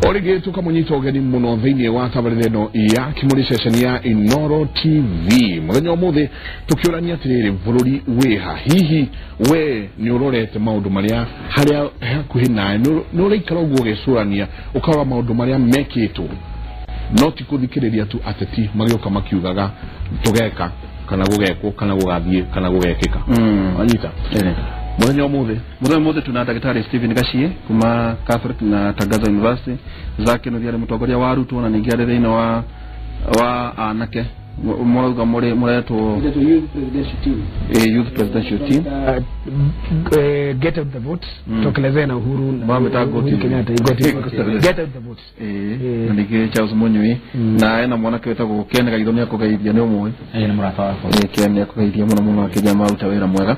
O rĩngĩ tũkamũnyita ũgeni mũno thĩinĩ wa tabarĩra ĩno ya Kimuri, ceceni ya Inoro TV. Mũthenya ũmũthĩ tũkĩũrania atĩrĩrĩ, bũrũri wĩha? Hihi we nĩ ũrorete maũndũ marĩa harĩa hakuhĩ nawe? Nĩ ũraikara ũguo ũgecũrania, ũkarora maũndũ marĩa mekĩtwo, no ti kũthikĩrĩria tu ateti magĩũka makiugaga tũgeka kana gũgekwo kana gũgathiĩ kana gũgekĩka? Wanyita? Mũthenya ũmũthĩ, Mũthenya ũmũthĩ tuna Ndagĩtarĩ Stephen Gachie kuma Catholic na Tangaza University, Zaki Nũthi arĩ mũtongoria wa arutwo na ningĩ arĩ thĩinĩ wa anake mũrauga mũrĩ mũretwo Youth Presidential Team. Get out the vote. Tokelezee na Uhuru na Mamĩta Uhuru Go TV. Kenyatta. Go TV. Get out the vote. Na ningĩ Charles Munyui na ena mwanake wĩtagwo Ken Gaitho, nĩ akũgeithia, nĩ ũmũĩ? Ĩĩ, nĩ mũrata wakwa. Ken nĩ akũgeithia mũno mũno, akĩnja maruta wĩra mwega.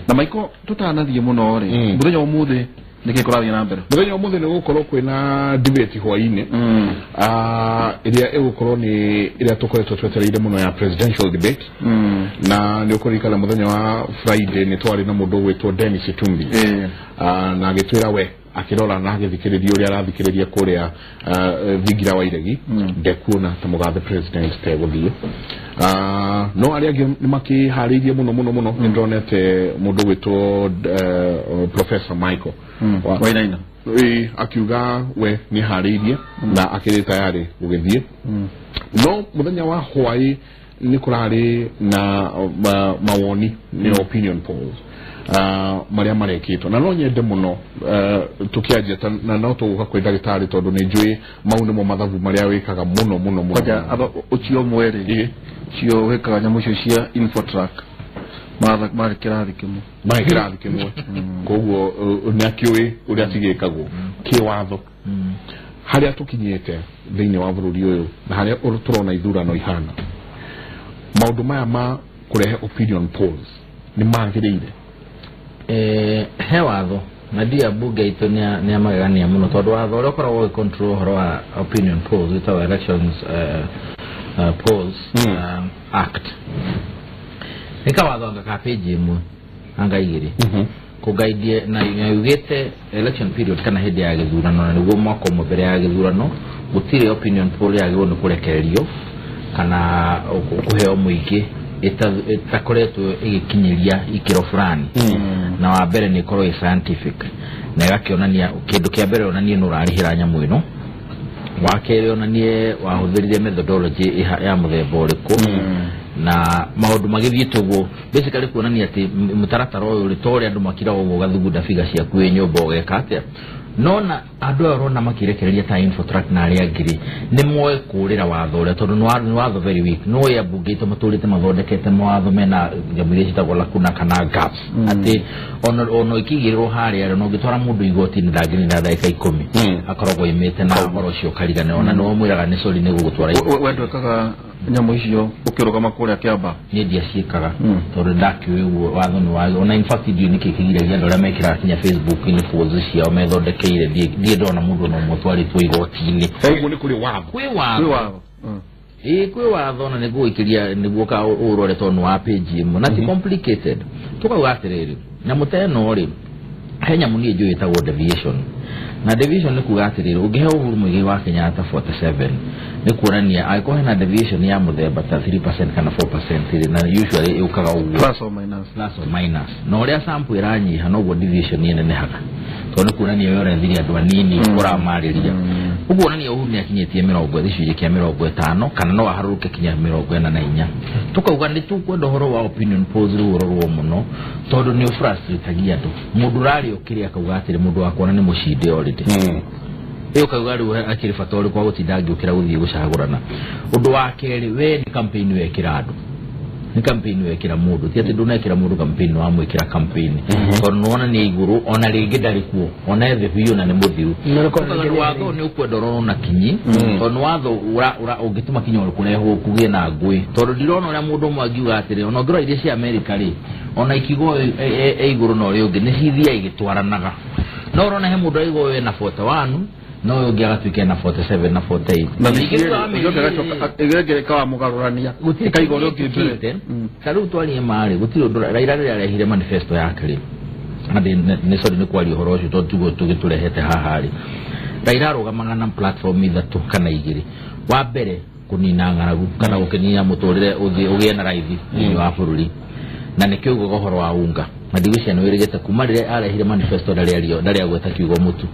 Na Michael, tũtanathiĩ mũno rĩ, mũthenya ũmũthĩ nĩkĩ kũrathiĩ na mbere? Mũthenya ũmũthĩ nĩ gũkorwo kwĩna debate hwaĩ-inĩ. Ĩrĩa ĩgũkorwo nĩ ĩrĩa tũkoretwo twetereire mũno ya presidential debate. Na nĩ ũkũririkana mũthenya wa Friday nĩ twarĩ na mũndũ ũgwĩtwo Dennis Itumbi. Na agĩtwĩra we akĩrora na agĩthikĩrĩria ũrĩa arathikĩrĩria kũrĩa thingira wa iregi, ndekuona ta mũgathe president tegũthiĩ. No arĩa angĩ nĩ makĩharĩirie mũno mũno mũno. Nĩ ndonete mũndũ ũgwĩtwo Professor Michael Wainaina. Ĩĩ, akiuga we nĩ harĩirie na akĩrĩ tayarĩ gũgĩthiĩ. No mũthenya wa hwaĩ nĩ kũrarĩ na mawoni, nĩ opinion polls marĩa marekĩtwo, na no nyende mũno tũkĩanjia na no tũgũka kwĩ ndagĩtarĩ tondũ nĩ njũĩ mau nĩmo mathabu marĩa wĩkaga mũno mũno mũno. Kwanja aba ũcio ũmwe rĩ, cio wĩkaga nyamũ icio cia Infotrack marĩ kĩrathi kĩmwe. Marĩ kĩrathi kĩmwe, koguo nĩ akĩũĩ ũrĩa cigĩkagwo kĩwatho. Harĩa tũkinyĩte thĩinĩ wa bũrũri ũyũ na harĩa tũrona ithurano ihana, maũndũ maya ma kũrehe opinion polls nĩ magĩrĩire? He watho na ndia mbunge itũ nĩ amagegania mũno, tondũ watho ũrĩa ũkoragwo ũgĩ-control ũhoro wa opinion polls wĩtagwo Elections Polls Act. Nĩ kawatho anga ka page ĩmwe anga igĩrĩ kũgaidie na yugĩte election period kana hĩndĩ ya gĩthurano, na nĩguo mwaka ũmwe mbere ya gĩthurano, gũtirĩ opinion poll yagĩrĩirwo nĩ kũrekererio kana kũheo mũingĩ ĩtakoretwo ĩgĩkinyĩria ikĩro fulani. Na wa mbere nĩ ĩkorwo ĩ scientific na ĩgakĩonania kĩndũ kĩa mbere, onanie nĩ ũrarĩhĩra nyamũ ĩno, wa kerĩ onanie wahũthĩrire methodology ya mũthemba ũrĩkũ, na maũndũ magĩthiĩte ũguo, basically kuonania atĩ mũtaratara ũyũ rĩ, to ũrĩa andũ makiraga ũguo ũgathugunda biga ciaku wĩ nyũmba ũgeka atĩa. No na andũ aya ũrona makĩrekereria ta Infotrack na arĩa angĩ rĩ, nĩ moĩ kũrĩra watho ũrĩa, tondũ nĩ watho very weak. No ĩ ambunge itũ matũrĩte mathondekete mawatho mena nyamũ iria ciĩtagwo lacuna kana gaps, atĩ ona ikĩigĩrĩrwo harĩa rĩ, ona ũngĩtwara mũndũ igoti-inĩ ndangĩnina ndagĩka 10, akoragwo imĩte na ũhoro ũcio ũkariganĩrwo, ona nĩwe mwĩraga nĩ sorry nĩ gũgũtwara igoti. We ndwĩkaga nyamũ icio ũkĩrũgama kũrĩa kĩamba? Niĩ ndiaciĩkaga tondũ ndakĩũĩ ũguo watho nĩ wagĩ. Ona in fact ndiũĩ nĩkĩ kĩgiragia andũ arĩa mekĩraga kinya Facebook-inĩ polls ciao methondekeire. Ndiĩ ndona mũndũ ona ũmwe ũtwarĩtwo igoti-inĩ. Koguo nĩ kũrĩ watho? Kwĩ Kwĩ watho. Watho. Ĩĩ, kwĩ watho, na nĩguo ĩkĩria nĩguo ka ũrore tondũ nĩ wa page ĩmwe na ti complicated. Tũkauga atĩrĩrĩ, nyamũ ta ĩno rĩ, he nyamũ niĩ njũĩ ĩtagwo deviation, na deviation nĩ kuga atĩrĩrĩ, ũngĩhe Uhuru Muigai wa Kenyatta 47, nĩ kuonania angĩkorwo hena deviation ya mũthemba ta 3% kana 4% rĩ, na usually ĩũkaga ũguo. Plus or minus. Plus or minus, na ũrĩa sample ĩranyiha noguo deviation ĩnenehaga, tondũ nĩ kuonania we ũrethirie andũ anini ũramarĩria. Ũguo onania Uhuru nĩ akinyĩtie mĩrongo gĩcunjĩ kĩa 50 kana no aharũrũke kinya 44. Tũkauga nĩ tũkwenda ũhoro wa opinion polls rĩu ũrorwo mũno, tondũ nĩ ũfrustratagia andũ. Mũndũ ũrarĩ ũkĩrĩ akauga atĩrĩ, mũndũ wakona nĩ mũcinde already. Ĩ ũkauga rĩu akĩrĩ bata ũrĩkũ wa gũtinda ngĩũkĩra gũthiĩ gũcagũrana? Ũndũ wa kerĩ, we nĩ campaign wekĩra andũ, nĩ campaign wekĩra mũndũ, ti atĩ ndũnekĩra mũndũ campaign, wamwĩkĩra campaign tondũ nĩwona nĩ igũrũ, ona rĩngĩ ndarĩ kuo, ona ethe biũ na nĩ mũthiru. Na nĩ kũrĩ Tondũ watho nĩ ũkwenda ũrorwo na kinyi, tondũ nĩ watho ũngĩtũma kinya kũrehwo kũgĩe na ngũĩ, tondũ ndirona ũrĩa mũndũ ũmwe angiuga atĩrĩ, ona ũngĩrora iria cia Amerika rĩ, ona ikigwo ĩ igũrũ na ũrĩa ũngĩ nĩ cithiaga igĩtwaranaga. No ũrona he mũndũ aigwo wena 41, no ũyũ ũngĩ agatuĩka ena 47 na 48. Na Ningĩ ningĩ thutha wa mĩeri ĩngĩ ĩkawa mũgarũrania, gũtirĩ ĩkaiga ũrĩa ũngĩ mbere. kĩndũ. Ta rĩu twarie marĩ, gũtirĩ ũndũ Raila rĩrĩa arehire manifesto yake rĩ, na nĩ sorry nĩ kwaria ũhoro ũcio tondũ tiguo tũgĩtũrehete haha rĩ. Raila arũgamaga na platform ithatũ kana igĩrĩ. Wa mbere kũnina ng'aragu kana gũkĩnina mũtũrĩre ũthiĩ ũgĩe na raithi thĩinĩ wa bũrũri, na nĩkĩo ugaga ũhoro wa unga na ndigwĩciria nĩ wĩrĩgĩte kuma rĩrĩa arehire manifesto ndarĩ agweta kiugo mũtu,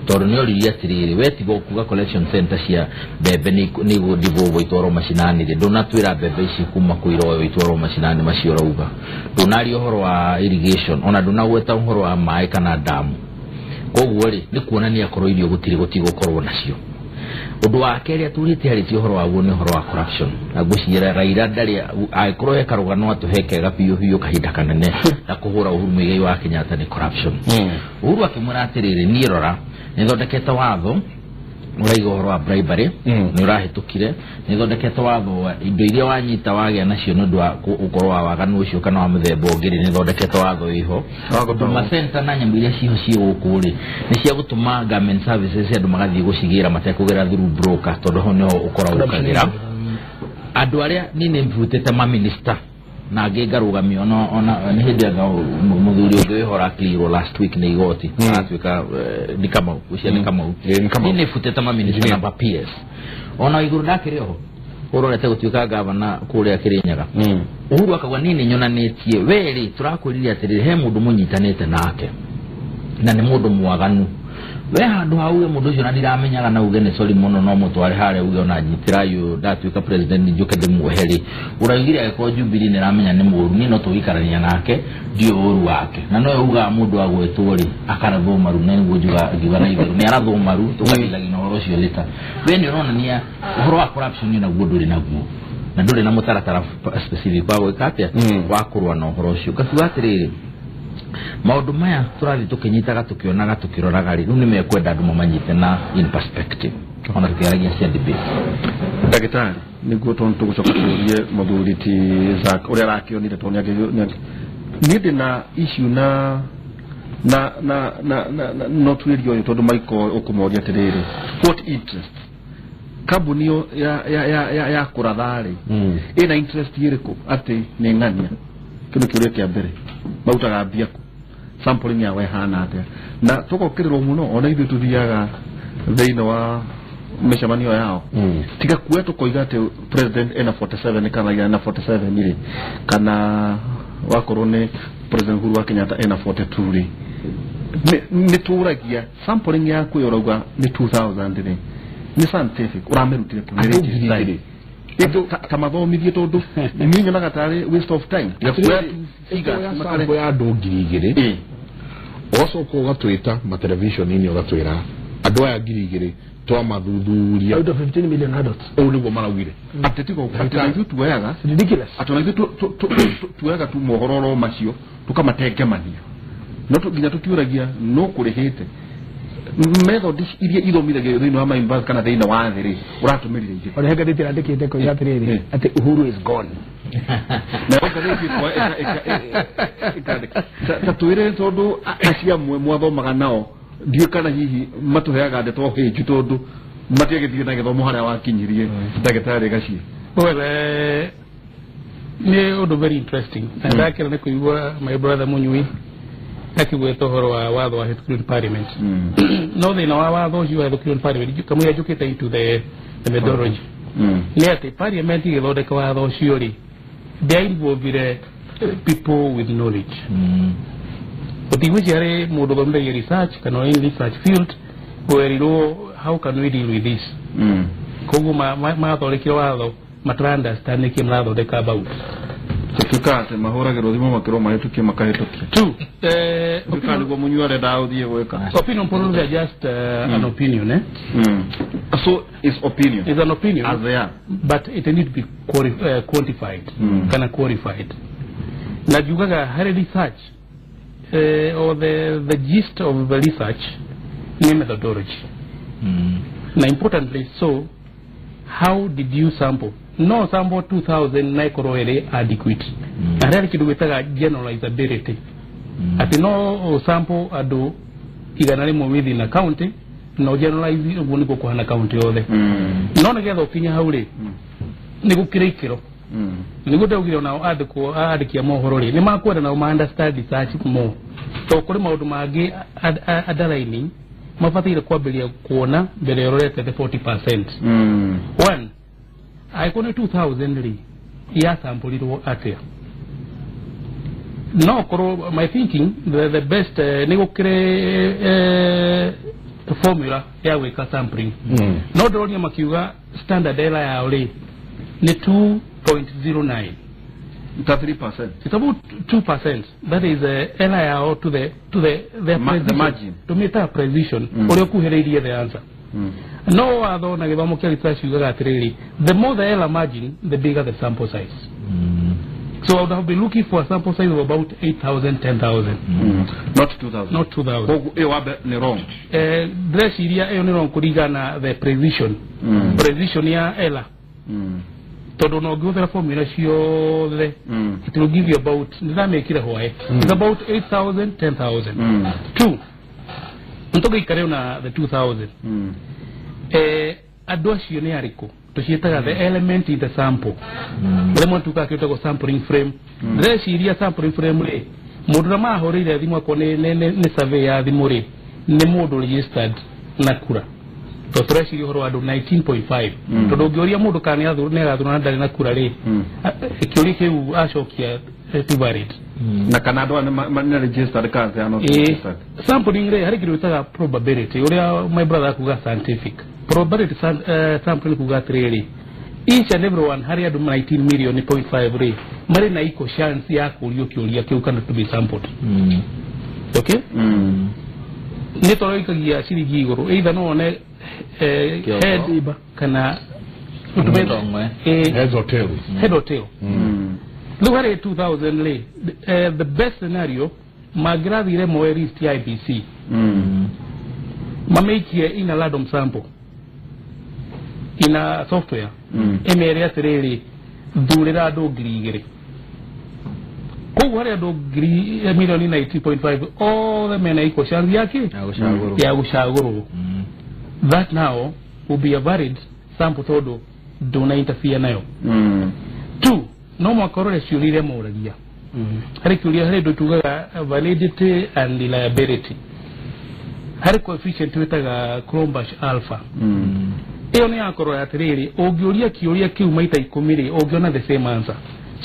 tondũ nĩ oririe atĩrĩrĩ, we tiga kuga collection center cia mbembe nĩ igũndivũvwo itwarwo macinani rĩ, ndũnatwĩra mbembe ici kuma kũ iroyo itwarwo macinani macio ũrauga, ndũnaria ũhoro wa irrigation, ona ndũnagweta ũhoro wa maĩ kana damu. Koguo rĩ nĩ kuonania korwo irio gũtirĩ gũtigũkorwo nacio. Ũndũ wa kerĩ aturĩte arĩtie ũhoro waguo nĩ ũhoro wa corruption, na ngwĩciria Raila ndarĩ angĩkorwo he karũgano atũhe kega biũ biũ kahinda kanene na kũhũra Uhuru Muigai wa Kenyatta nĩ corruption. Uhuru akĩmwĩra atĩrĩrĩ, niĩ rora nĩthondekete watho ũraiga ũhoro wa bribery, nĩ ũrahĩtũkire, nĩthondekete watho wa indo iria wanyita wagĩa nacio nĩ ũndũ wa ũkorwo wa waganu ũcio kana wa mũthemba ũngĩ rĩ, nĩthondekete watho wĩho. Huduma Center na nyamũ iria ciho ciĩ gũkũ rĩ nĩ cia gũtũma government services andũ magathiĩ gũcigĩra matekũgera through broker, tondũ ho nĩho ũkoragwo ũkagĩra. Andũ arĩa niĩ nĩ mburutĩte maminista na angĩ ngarũgamio ona nĩ hĩndĩ anga mũthuri ũngĩ wĩho ũrakĩrirwo last week nĩ igoti aratuĩka nĩ Kamau, ũcio nĩ Kamau. Niĩ nĩ butĩte maminista na PS ona igũrũ ndakĩrĩ oho ũrorete gũtuĩka gavana kũrĩa Kĩrĩnyaga. Uhuru akauga niĩ nĩ nyonanĩtie we rĩ, tũrakwĩrire atĩrĩrĩ, he mũndũ mũnyitanĩte nake na nĩ mũndũ mwaganu, we handũ ha uge mũndũ ũcio na ndiramenyaga na uge nĩ sorry mũno no mũtware harĩa uge ona nyitĩra yũ ndatuĩka president njũke ndĩmuohe rĩ, ũraugire angĩkorwo Jubilee nĩ ĩramenya nĩ mũũru, niĩ no tũgĩikarania nake ndiũ ũru wake, na nowe ugaga mũndũ agwetwo rĩ akarathwo maru, na nĩguo ngiuga na itherũ nĩ arathwo maru, tũgathilagia na ũhoro ũcio later. We nĩ ũronania ũhoro wa corruption naguo ndũrĩ naguo na ndũrĩ na mũtaratara specific wa gwĩka atĩa wa kũrũa na ũhoro ũcio. Ngakiuga atĩrĩrĩ, maũndũ maya tũrathiĩ tũkĩnyitaga tũkĩonaga tũkĩroraga rĩ, rĩu nĩ mekwenda andũ mamanyite na in perspective ona tũkĩaragia cia debate. Ndagĩtarĩ nĩguo tondũ tũgũcoka tũrie mũthuri ti Zack ũrĩa arakĩonire tondũ niĩ ndĩ na issue na na na na na no tuĩrie ũyũ tondũ Michael ũkũmoria atĩrĩrĩ, what interest kambuni ĩyo ya ya ya ya, ya kũratha rĩ ĩna interest ĩrĩkũ atĩ nĩ ng'ania? Kĩu nĩ kĩũria kĩa mbere. Marutaga mbia kũ? Sampling yao ĩhana atĩa? Na tũgokĩrĩrwo mũno ona ithuĩ tũthiaga thĩinĩ wa mĩcemanio yao, tiga kuoya tũkoiga atĩ president ena 47 kana ena 47 rĩ, kana wakorwo nĩ President Uhuru wa Kenyatta ena 42 rĩ, nĩ tũragia sampling yaku ĩyo ũrauga nĩ 2000 rĩ, nĩ scientific ũramĩrutire kũ? Nĩ rĩ ta mathomithie tondũ niĩ nyonaga tarĩ waste of time. Tiga kuoya figures sample ya andũ 2000, ũgacoka ũgatwĩta matelevision-inĩ ũgatwĩra andũ aya 2000 twamathuthuria out of 15 million adults ũũ nĩguo maraugire. Atĩ tiga atĩ na ithuĩ tuoyaga ridiculous. Atĩ ona ithuĩ tuoyaga tu mohoro oro macio tũkamatengemania, no nginya tũkiũragia no kũrĩhĩte method iria ithomithagio thĩinĩ wa university kana thĩinĩ wa thĩ rĩ, ũratũmĩrire igĩrĩ. Ona he ngathĩti ĩrandĩkĩte koiga atĩrĩrĩ atĩ Uhuru is gone. Nayo ngathĩti ĩkandĩka ta twĩre tondũ acio amwe mwathomaga nao ndiũĩ kana hihi matũheaga ndeto hĩnju tondũ matiagĩthire na gĩthomo harĩa wakinyirie. Ndagĩtarĩ Gaciĩ. Well, nĩ ũndũ very interesting na ndakĩra nĩ kũigua my brother Mũnyui akĩgweta ũhoro wa watho wa in parliament, no thĩna wa watho ũcio wahĩtũkirio in parliament kamũira njũkĩte into the methodology nĩ atĩ parliament ĩgĩthondeka watho ũcio rĩ, ndĩainvolvire people with knowledge. Gũtigwĩcia harĩ mũndũ ũthomithagia research kana in research field werirwo how can we deal with this. Koguo mathondekire watho matara understand nĩkĩ marathondeka about. Gũtuĩka atĩ mahũragĩrwo thimũ makĩrwo mahĩtũkie makahĩtũkia. Two, Tuĩka nĩguo mũnyua arenda ũthiĩ gwĩka. Opinion polls are just an opinion, eh? So it's opinion. It's an opinion. As they are. But it need to be quantified kana qualified. Na njugaga harĩ research, or the gist of the research ni methodology, na importantly so how did you sample? No sample 2000 na ĩkorwo ĩrĩ adequate. Na harĩ kĩndũ gwĩtaga generalizability, atĩ no sample andũ 100 within a county no generalize ũguo nĩguo kũhana county yothe. No nĩgetha ũkinye hau rĩ, nĩ gũkĩrĩ ikĩro. Nĩguo ndaugire onao andĩkwo andĩki a mohoro rĩ, nĩ makwenda nao ma understand research more, tondũ kũrĩ maũndũ mangĩ underlining mabataire kwambĩrĩria kuona mbere ĩrorete the 40%. One, angĩkorwo nĩ 2000 rĩ, yasampũrirwo atĩa? No korwo my thinking the best nĩ gũkĩrĩ formula ya gwĩka sampling. No ndĩronia makiuga standard error yao rĩ nĩ 2.09. Ta 3%. It's about 2%. That is error yao to the the margin. Tũmĩtaga precision ũrĩa ũkuhĩrĩirie the answer. No watho na gĩthomo kĩa research yugaga atĩrĩrĩ, the more the error margin, the bigger the sample size. So I would have been looking for a sample size of about 8,000, 10,000. Not 2,000. Not 2,000. Koguo ĩyo wambe nĩ wrong. Ndĩreciria ĩyo nĩ wrong kũringana the precision. Precision ya error. Tondũ no ũngĩhũthĩra formula ciothe, it will give you about, nĩndamĩkire hwaĩ, it's about 8,000, 10,000. Two, nĩtũgĩikare na the 2,000. Andũ acio nĩ arĩkũ? Tũciĩtaga the element in the sample. Rĩmwe tukaga kĩtagwo sampling frame. Ndĩreciria sampling frame rĩ, mũndũ ũrĩa mahũrĩire thimũ akorwo nĩ survey ya thimũ rĩ, nĩ mũndũ registered na kura. Tondũ tũreciria ũhoro wa andũ 19.5. Tondũ ũngĩũria mũndũ kana nĩ agathurana ndarĩ na kura rĩ, kĩũria kĩu acokia ti valid. Na kana andũ aya nĩ registered kana they are not registered. Sampling rĩ, harĩ kĩndũ gĩtaga probability, ũrĩa my brother akuga scientific. Probability sampling kuga atĩrĩrĩ, each and everyone harĩ andũ 19 million point 5 rĩ, marĩ na equal chance ya kũũrio kĩũria kĩu kana to be sampled. Okay? Nĩ tũroikagia ciringi igũrũ, either no wone head kana heads or tails. Head or tail. Rĩu harĩ 2000 rĩ, the best scenario mangĩrathire moe list ya IEBC, mamĩikie in a random sample in a software, ĩmere atĩrĩrĩ, thurĩra andũ 2,000. Koguo harĩ andũ milioni 19.5 othe mena equal chance yake ya gũcagũrwo. That now will be a valid sample tondũ ndũna interfere nayo. Two, no mũhaka ũrore ciũria iria moragia. Harĩ kĩũria, harĩ ũndũ tugaga validity and reliability. Harĩ coefficient wĩtaga Cronbach alpha. Ĩyo nĩ ya kũrora atĩrĩrĩ, ũngĩũria kĩũria kĩu maita 10 rĩ, ũngĩona the same answer.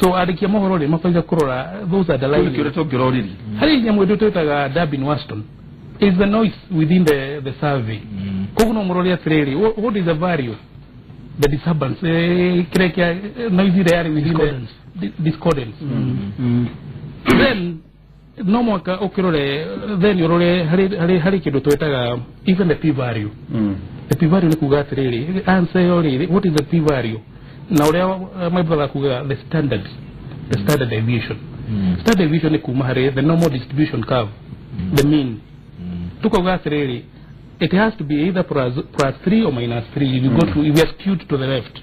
So andĩki a mohoro rĩ, mabataire kũrora those are the Kĩu lines. kĩũria tũngĩroririe. Harĩ nyamũ ĩndũ twĩtaga Durbin Watson. Is the noise within the survey. Koguo no mũrore atĩrĩrĩ, what is the value? The disturbance, kĩrĩa kĩa noise ĩrĩa yarĩ within the discordance. Then no mũhaka ũkĩrore, then ũrore harĩ kĩndũ twĩtaga even the p value. The p value nĩ kuga atĩrĩrĩ, answer ĩyo rĩ, what is the p value? Na ũrĩa my brother kuga the standard deviation. Standard deviation nĩ kuma harĩ the normal distribution curve, the mean. Tukauga atĩrĩrĩ, it has to be either plus 3 or minus 3 if you go to, if you are skewed to the left.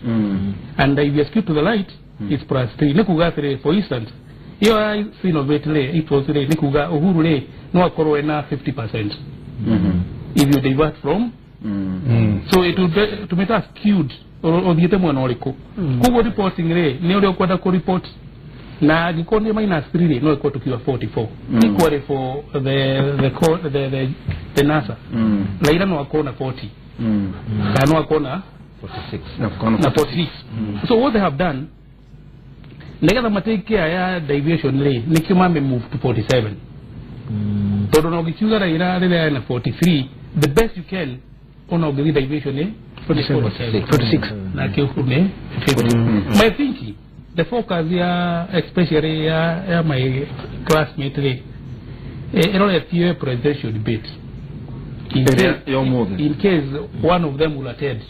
And if you are skewed to the right, it's plus 3. Nĩ kuga atĩrĩrĩ, for instance, iyo Synovate rĩ, equals rĩ, nĩ kuga Uhuru rĩ, no akorwo ena 50%. If you divert from, so it will be, to make us skewed, ũthiĩte mwena ũrĩkũ. Koguo reporting rĩ, nĩ ũrĩa ũkwenda kũ report. Na angĩkorwo nĩ minus 3 rĩ, no ĩkorwo tũkiuga 44. Equally for the NASA. Raila no akorwo na 40. Kana no akorwo na 46. Na 46. So what they have done, nĩgetha matake care ya deviation rĩ, nĩkĩo mame move to 47. Tondũ no ũngĩkiuga Raila rĩrĩa ena 43, the best you can, ona ũngĩthiĩ deviation nĩ 47. 46. Nake Uhuru nĩ 50. My thinking, the focus ya especially ya my classmate rĩ, ĩroretie presidential debate. In case one of them will attend.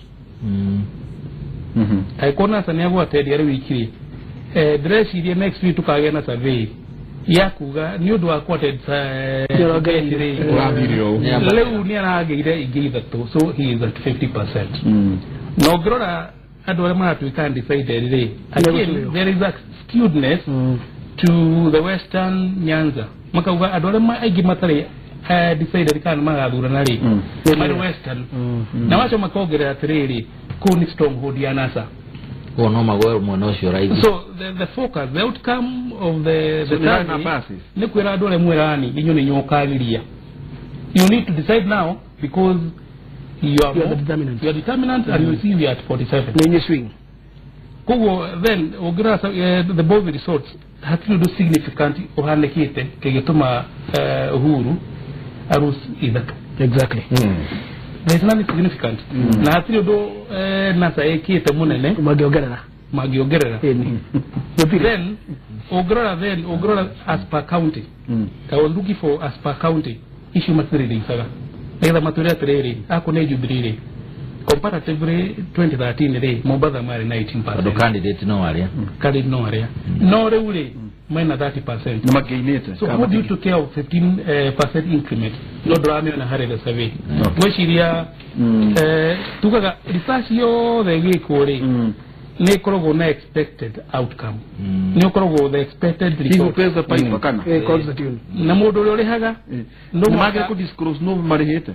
Angĩkorwo NASA nĩ agũ attend arĩ wiki rĩ, ndĩreciria next week tũkagĩa na survey ya kuga nĩ ũndũ wa kũ attend debate rĩ, rĩu nĩ aragĩire ingĩ 3, so he is at 50%. Na ũngĩrora andũ arĩa maratuĩka undecided rĩ, again there is a skewedness to the western Nyanza. Makauga andũ arĩa aingĩ matarĩ decided kana magathurana rĩ, marĩ western. Na wacio makongerera atĩrĩrĩ, kũu nĩ stronghold ya NASA. Koguo no magwe mwena ũcio raithi. So the focus, the outcome of the survey nĩ kwĩra andũ arĩa mwĩrani inyuĩ nĩ inyuĩ ũkagiria. You need to decide now Because you are, You are the determinant. You are determinant, and you see we are at 47. Nĩ swing. Koguo then ũngĩrora the both results hatirĩ ũndũ significant ũhanĩkĩte kĩgĩtũma Uhuru arus ithatũ. Exactly. There is nothing significant na hatirĩ ũndũ NASA ĩkĩte mũnene mangĩongerera. Mangĩongerera. Ĩni. Gũtirĩ. Then ũngĩrora as per county, I was looking for as per county icio matirĩrĩicaga nĩgetha matwĩre atĩrĩrĩ ako nĩ Jubilee rĩ, comparatively 2013 rĩ Mombatha marĩ na 18%. Tondũ candidate no arĩa. Candidate no arĩa no rĩu rĩ mena 30%. Nĩ makĩinĩte. So how do you take care of 15 percent increment no ndũramĩona harĩ the survey? Ngwĩciria tugaga research yothe ĩgĩkwo rĩ nĩ ĩkoragwo na expected outcome, nĩ ũkoragwo the expected He who result. pays the piper kana. Calls the tune. Na mũndũ ũrĩa ũrĩhaga no Nĩ mũhaka- magĩrĩire kũ disclose no marĩhĩte.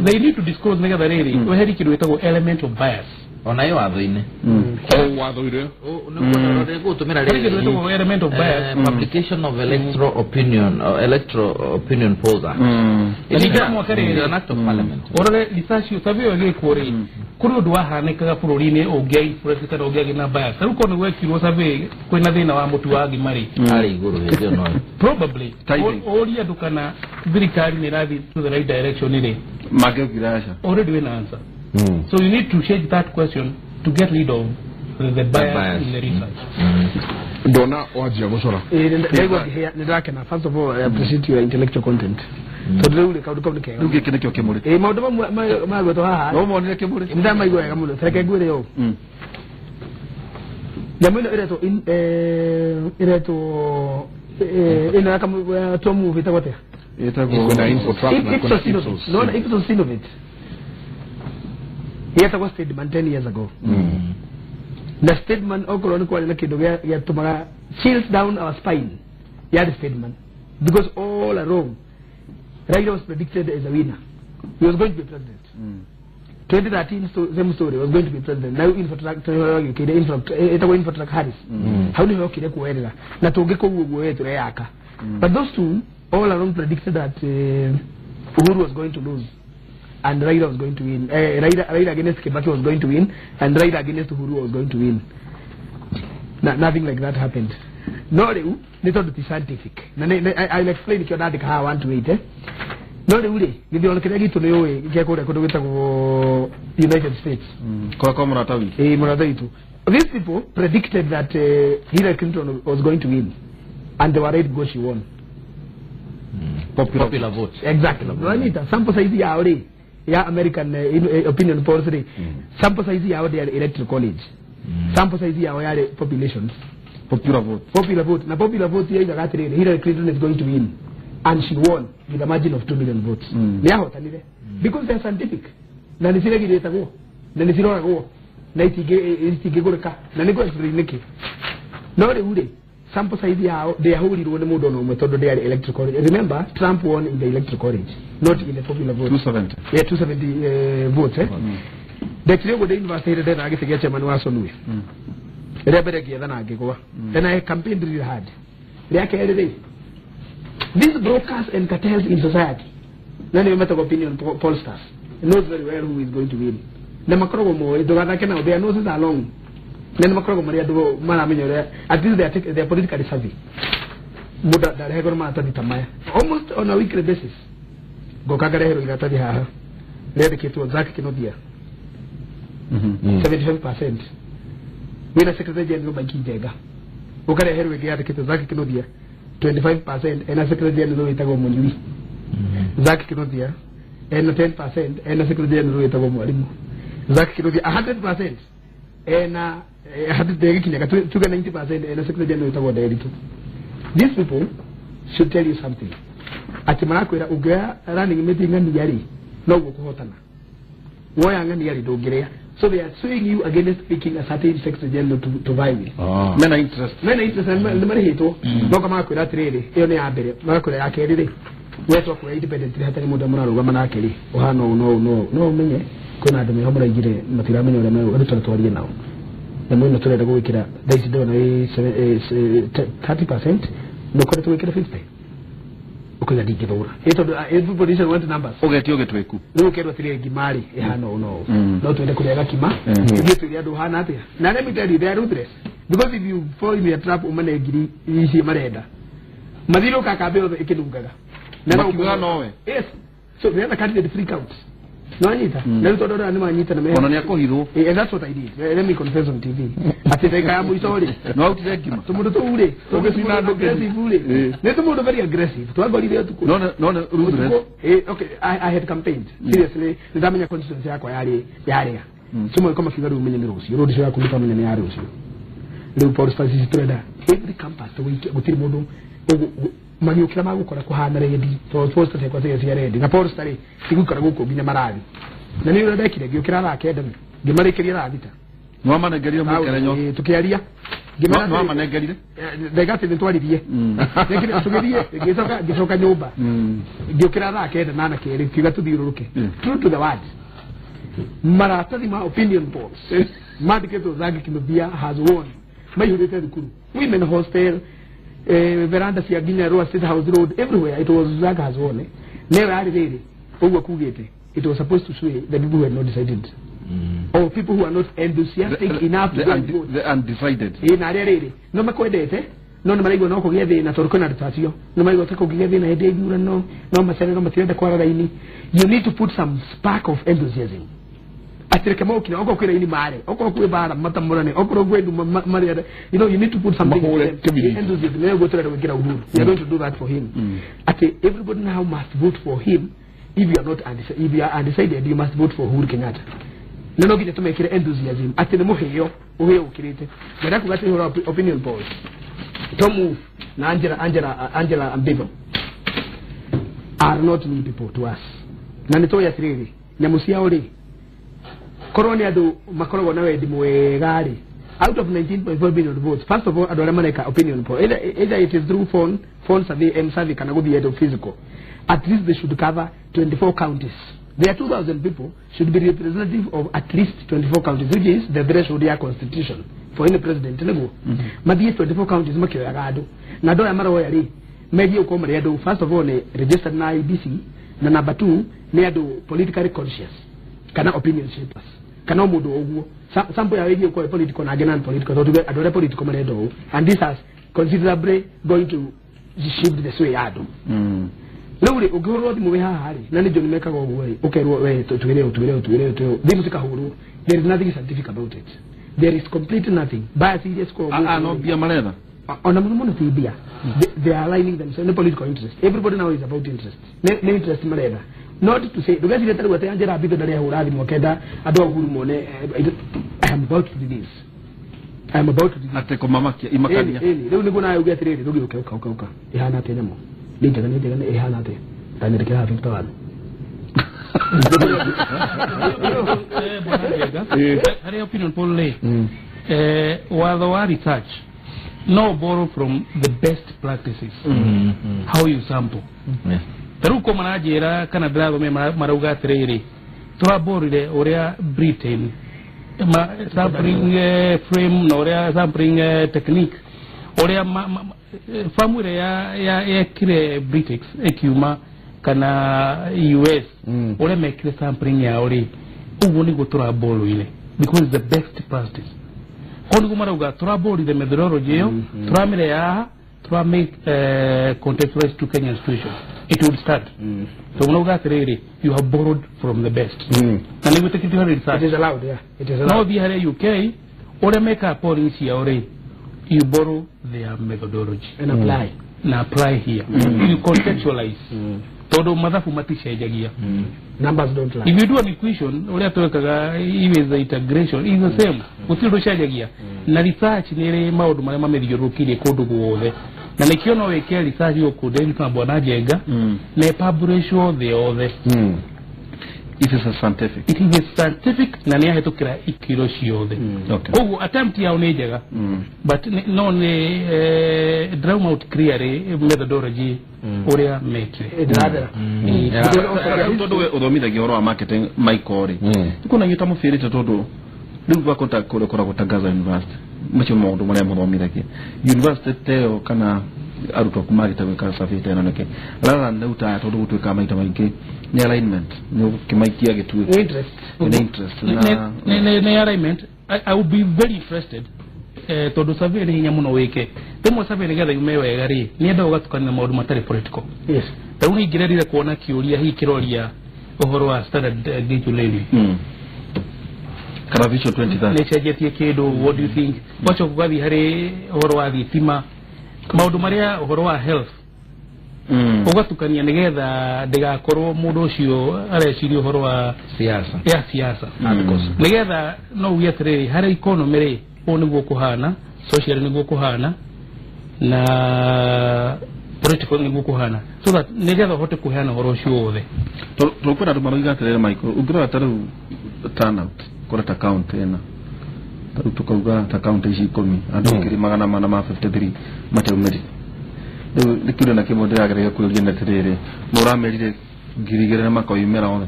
They need to disclose nĩgetha rĩrĩ weherie kĩndũ gĩtagwo element of bias. Ona ĩ watho-inĩ. O watho-inĩ. Gũtũmĩra Harĩ kĩndũ gĩtagwo element of bias. Publication of electoral opinion or electoral opinion polls act. Na ningĩ mwaka rĩrĩ It's an act of parliament. Ũrore research ĩyo, survey ĩyo ĩgĩkwo rĩ, kũrĩ ũndũ wahanĩkaga bũrũri-inĩ ũngĩa influence kana ũngĩagĩ na bias. Tarĩu korwo nĩ gwekirwo survey kwĩna thĩna wa mũtu wa ngima rĩ, Arĩ igũrũ hĩndĩ ĩyo no probably Tithing. ũrie andũ kana thirikari nĩ ĩrathiĩ to the right direction rĩ, Mangĩaugire aca. Already wĩna answer. So you need to change that question to get rid of the bias, bias. in the research. Ndona wanjia gũcora. Ndaigua ngĩhĩa, nĩ ndakena. First of all, I appreciate your intellectual content tondũ rĩu rĩ kaũndũ kau nĩ kega. Rĩu gĩkĩ nĩkĩo kĩmũrĩ. Ĩ, maũndũ mamwe magwetwo haha. No monire kĩmũrĩ. Nĩ ndamaigua wega mũno. Reke ngwĩre ũũ, nyamũ ĩno ĩretwo ĩretwo ĩno ya Tom ĩtagwo atĩa? Ĩtagwo Kwĩna Infotrack na kwĩna Ipsos Synovate. Ipsos. No, Ipsos Synovate yetagwo Stateman 10 years ago. Na Stateman okorwo nĩ kwarĩ na kĩndũ gĩatũmaga chills down our spine, yarĩ Stateman, because all along Raila was predicted as a winner. He was going to be president. 2013, so, same story, was going to be president. Now Infotrack gĩũkĩire, ĩtagwo Infotrack Harris, hau nĩho yokire kuoerera na tũngĩ kũu ũguo we tũreyaka. But those two all along predicted that Uhuru was going to lose and Raila was going to win. Raila against Kibaki was going to win and Raila against Uhuru was going to win. Na, nothing like that happened. No rĩu nĩ tondũ ti scientific na I'll explain kĩo ndandĩka haha 1 to 8, eh? No rĩu rĩ gĩthurano kĩrĩa gitũ nĩ ũĩ gĩa kũrĩa kũndũ gwĩtagwo United States. Kwa kwa mũrata witũ. Eh, mũrata witũ. These people predicted that Hillary Clinton was going to win and they were right because she won. Popular vote. Exactly. Nĩwanyita sample size yao rĩ ya American opinion polls rĩ, sample size yao ndĩarĩ electoral college, sample size yao yarĩ populations. Popular vote. Popular vote. Na popular vote yaigaga atĩrĩrĩ, Hillary Clinton is going to win, and she won with a margin of 2 million votes. Nĩ ahotanire because they are scientific na nĩ ciregirĩtagwo na nĩ ciroragwo na itingĩgũrĩka na nĩ ngũ nĩkĩ. No rĩu rĩ sample size yao ndĩahũrirwo nĩ mũndũ ona ũmwe tondũ ndĩarĩ electoral college. Remember, Trump won in the electoral college, not in the popular vote. 270. Yeah, 270 votes, eh. Ndekire ũguo ndĩ university ĩrĩa ndethaga gĩtĩ gĩa chairman wa Sonue rĩa mbere, ngĩetha na ngĩgwa, and I campaigned really hard. Rĩa kerĩ rĩ, these brokers and cartels in society na nĩo metagwo opinion pollsters knows very well who is going to win na makoragwo moĩ ndũgathake nao. Their noses are long na nĩ makoragwo marĩ andũ maramenya ũrĩa at least they are politically savvy. Mũndũ ndarehagwo na maratathi ta maya almost on a weekly basis. Ngoka ngareherwo iratathi haha rĩandĩkĩtwo Zack Kinothia 75% wĩna secretary general Mike Njenga, ũkareherwo ĩngĩ yandĩkĩtwo Zack Kinothia 25% ena secretary general wĩtagwo Mũnyui, Zack Kinothia ena 10% ena secretary general wĩtagwo Mwalimu, Zack Kinothia 100% ena 100 tuge 90% ena secretary general wĩtagwo Nderitu. These people should tell you something atĩ marakwĩra ũngĩoya running mate ng'ania rĩ noguo kũhotana, woya ng'ania rĩ ndũngĩrĩa. So they are suing you against picking a certain secretary general to vie with. Mena interest. Mena interest na nĩ marĩhĩtwo noka magakwĩra atĩrĩrĩ ĩyo nĩ ya mbere, magakwĩra ya kerĩ rĩ we twakuoya independent hatarĩ mũndũ mũrarũgama nake rĩ ũhana ũũ no ũũ no ũũ no ũmenye kwĩna andũ meho mũraigire matiramenya ũrĩa rĩu tũratwarie nao na mwĩno tũrenda gũgĩkĩra thaa ici ndĩrona ĩ 30% no kore tũgĩkĩre 50. Ukoiga ndingĩthũra. Ĩ tondũ everybody should want numbers. Ũgetio gĩtwĩku. Rĩu ũkerwo atĩrĩrĩ ngima rĩ ĩhana ũũ na ũũ. No twende kũrĩa gakima. Ithuĩ twĩre andũ ũhana atĩa. Na let me tell you they are ruthless. Because if you fall in their trap ũmane ngiri ici marenda. Mathiũrũrũka kambĩ yothe ĩkĩnungaga. Na no Makiugaga nowe. Yes. So the other candidate freak out. No anyita. Na rĩu tondũ andũ aya nĩmanyita na Ona nĩakũhithwo. And that's what I did. Let me confess on TV. Atĩ ndagĩka ya mũico rĩ. No autire ngima. Tũmũndũ tũu rĩ. Ũgĩcina andũ Aggressive rĩ. Nĩ tũmũndũ very aggressive. Twangorire ũtukũ. No nĩ ruthless. Okay, I had campaigned. Seriously, nĩndamenya constituency yakwa yarĩ yarĩa. So mwĩko makiuga rĩu menye nĩ rũciũ. Road show yaku nĩtwamenya nĩ ya rũciũ. Rĩu Paul Francis tũrenda every campus tũgũikia gũtirĩ mũndũ magĩũkĩra magũkora kũhana rendi tondũ posta ciakwa ciarĩ cia rendi na posta rĩ cigũikara gũkũ nginya marathi na nĩ ũrĩa ndekire ngĩũkĩra thaa kenda ngĩmarĩkĩria thaa thita. Nĩwamanengerire mũkerenyo. Tũkĩaria. Nĩwamanengerire? Ndaiga atĩ nĩtwaririe. Tũgĩthiĩ ngĩcoka nyũmba ngĩũkĩra thaa kenda na na kerĩ kiuga tũthiũrũrũke. True to the word. Maratathi ma opinion polls mandĩkĩtwo Zangi Kinuthia has won maihũrĩte thukuru women hostel veranda cia nginya Lower State House Road everywhere it was Zaka has won. Newe yarĩ rĩrĩ ũguo kugĩte it was supposed to sway the people who had not decided or people who are not enthusiastic enough to go and vote. The undecided. Na arĩa rĩrĩ no makwendete no nĩ maraigua no kũgĩe thĩna tondũ kwĩna andũ ta acio no maraigua ta kũngĩgĩa thĩna hĩndĩ ya ithurano no macere no matirenda kwara raini. You need to put some spark of enthusiasm. Atireke mokire okorwo kwĩ raini mare okorwo kwĩ bara matamũrane okorwo kwĩ nduma marĩa you know you need to put something enthusiasm. Nĩ guo tũrenda gwĩkĩra Uhuru. We are going to do that for him. Ati everybody now must vote for him. If you are not if you are undecided you must vote for Uhuru Kenyatta. Na no nginya tũmekĩre enthusiasm atĩ nĩ mũheo ũheo ũkĩrĩte. Ngenda kuga atĩ ũhoro opinion polls Tom Wolf na Angela Ambivo are not new people to us. Na nĩ tũĩ atĩrĩrĩ nyamũ ciao rĩ korwo nĩ andũ makoragwo na wendi mwega rĩ out of 19.4 billion votes first of all andũ arĩa mareka opinion poll either it is through phone survey m survey kana gũthiĩ andũ physical at least they should cover 24 counties. There are 2,000 people should be representative of at least 24 counties, which is the threshold ya constitution for any president nĩguo mathiĩ 24 counties makĩoyaga andũ na andũ aya maroya rĩ megiĩ gũkorwo marĩ andũ first of all nĩ registered na IEBC na number 2 nĩ andũ politically conscious kana opinion shapers kana mũndũ ũguo sample ya ĩgiĩ gũkorwo political na angĩ non political tondũ andũ arĩa political marenda ũũ and this has considerably going to shift the sway ya andũ. Rĩu rĩ ũngĩhũrwo thimũ wĩ haha rĩ na nĩ John mekaga ũguo rĩ ũkerwo we twĩre twĩre twĩre twĩre thimũ cikahũrwo. There is nothing scientific about it. There is completely nothing. Bias iria cikoragwo no mbia maretha ona mũno mũno ti mbia. They are aligning themselves. No political interest. Everybody now is about interest. Nĩ interest maretha. Not to say ndũgecirie ta rĩu atĩ Angela Mbitho ndarĩ ahũra thimũ akenda andũ a Uhuru mone I am about to do this. I am about to do this. Atĩ kũmamakia imakania. Rĩu nĩguo nawe uge atĩrĩrĩ rũgĩũke ũka ũka ũka ĩhana atĩa nyamũ nĩ njega nĩ njega nĩ ĩhana atĩa ndanyandĩkĩra haha 51. Harĩ opinion poll rĩ watho wa research no borrow from the best practices how you sample. Ta rĩu ko maranjĩra kana ndĩrathomea marauga atĩrĩrĩ tũraborire ũrĩa Britain sampling frame na ũrĩa sampling technique ũrĩa famu ĩrĩa yekire British ĩkiuma kana US ũrĩa mekire sampling yao rĩ ũguo nĩguo tũraborire because it's the best practice. Koguo nĩguo marauga tũraborire methodology ĩyo tũramĩre haha tũramake contextualized to Kenyan situation it would start. So mnauga atĩrĩrĩ you have borrowed from the best na nĩguo tĩkĩtio harĩ research. It is allowed, yeah. It is allowed. No thiĩ harĩ UK ũrĩa mekaga polling ciao rĩ you borrow their methodology and apply na apply here. You contextualize tondũ mathabu maticenjagia. Numbers don't lie. If you do an equation ũrĩa twekaga iwe the integration is the same gũtirĩ ũndũ ũcenjagia. Na research nĩ ĩrĩ maũndũ marĩa mamĩthiũrũrũkĩirie kũndũ guothe na nĩkĩo no wĩke research gũkũ Dennis Bwana Njenga na ĩpublishwo thĩ yothe. It is a scientific. It is a scientific na nĩ yahĩtũkĩra ikĩro ciothe. Koguo attempt yao nĩ njega but no nĩ draw out clearly methodology ũrĩa mekire. Ndĩrathera. Tondũ we ũthomithagia ũhoro wa marketing Michael rĩ nĩkuona inyuĩ ta mũbĩrĩte tondũ rĩu gwa kũrĩa ũkoragwo Tangaza University macio maũndũ marĩa mũthomithagia university ta ĩyo kana arutwo aku magĩte gwĩka survey ta ĩno nĩkĩ rather than rĩu taya tondũ gũtuĩkaga maita maingĩ nĩ alignment nĩ ũkĩmaikia gĩtuĩke interest nĩ interest na nĩ alignment. I would be very interested tondũ survey nĩ hinya mũno wĩke rĩmwe survey nĩgetha yume wega rĩ nĩ endaga ũgatukania na maũndũ matarĩ political. Yes. Rĩu nĩ ingĩrerire kuona kĩũria hihi kĩroria ũhoro wa standard gauge railway kana Vision 2030 nĩ cenjetie kĩndũ, what do you think, wacoka ũgathiĩ harĩ ũhoro wa thitima maũndũ marĩa ũhoro wa health ũgatukania nĩgetha ndĩgakorwo mũndũ ũcio areciria ũhoro wa siasa ya siasa nĩgetha no uge atĩrĩrĩ harĩ economy rĩ ũũ nĩguo kũhana, social nĩguo kũhana na political nĩguo kũhana, so that nĩgetha ũhote kũheana ũhoro ũcio wothe. Tondũ kwĩna andũ maroiga atĩrĩrĩ Michael, ũngĩrora ta rĩu turnout kũrĩa ta county ĩna ta rĩu tũkauga ta county ici 10 andũ 453 mataumĩrire. Rĩu nĩ kĩũria na kĩmwe ndĩrageragia kwĩũria nĩ atĩrĩrĩ nũ ũramerire 2000 na makoimĩra othe?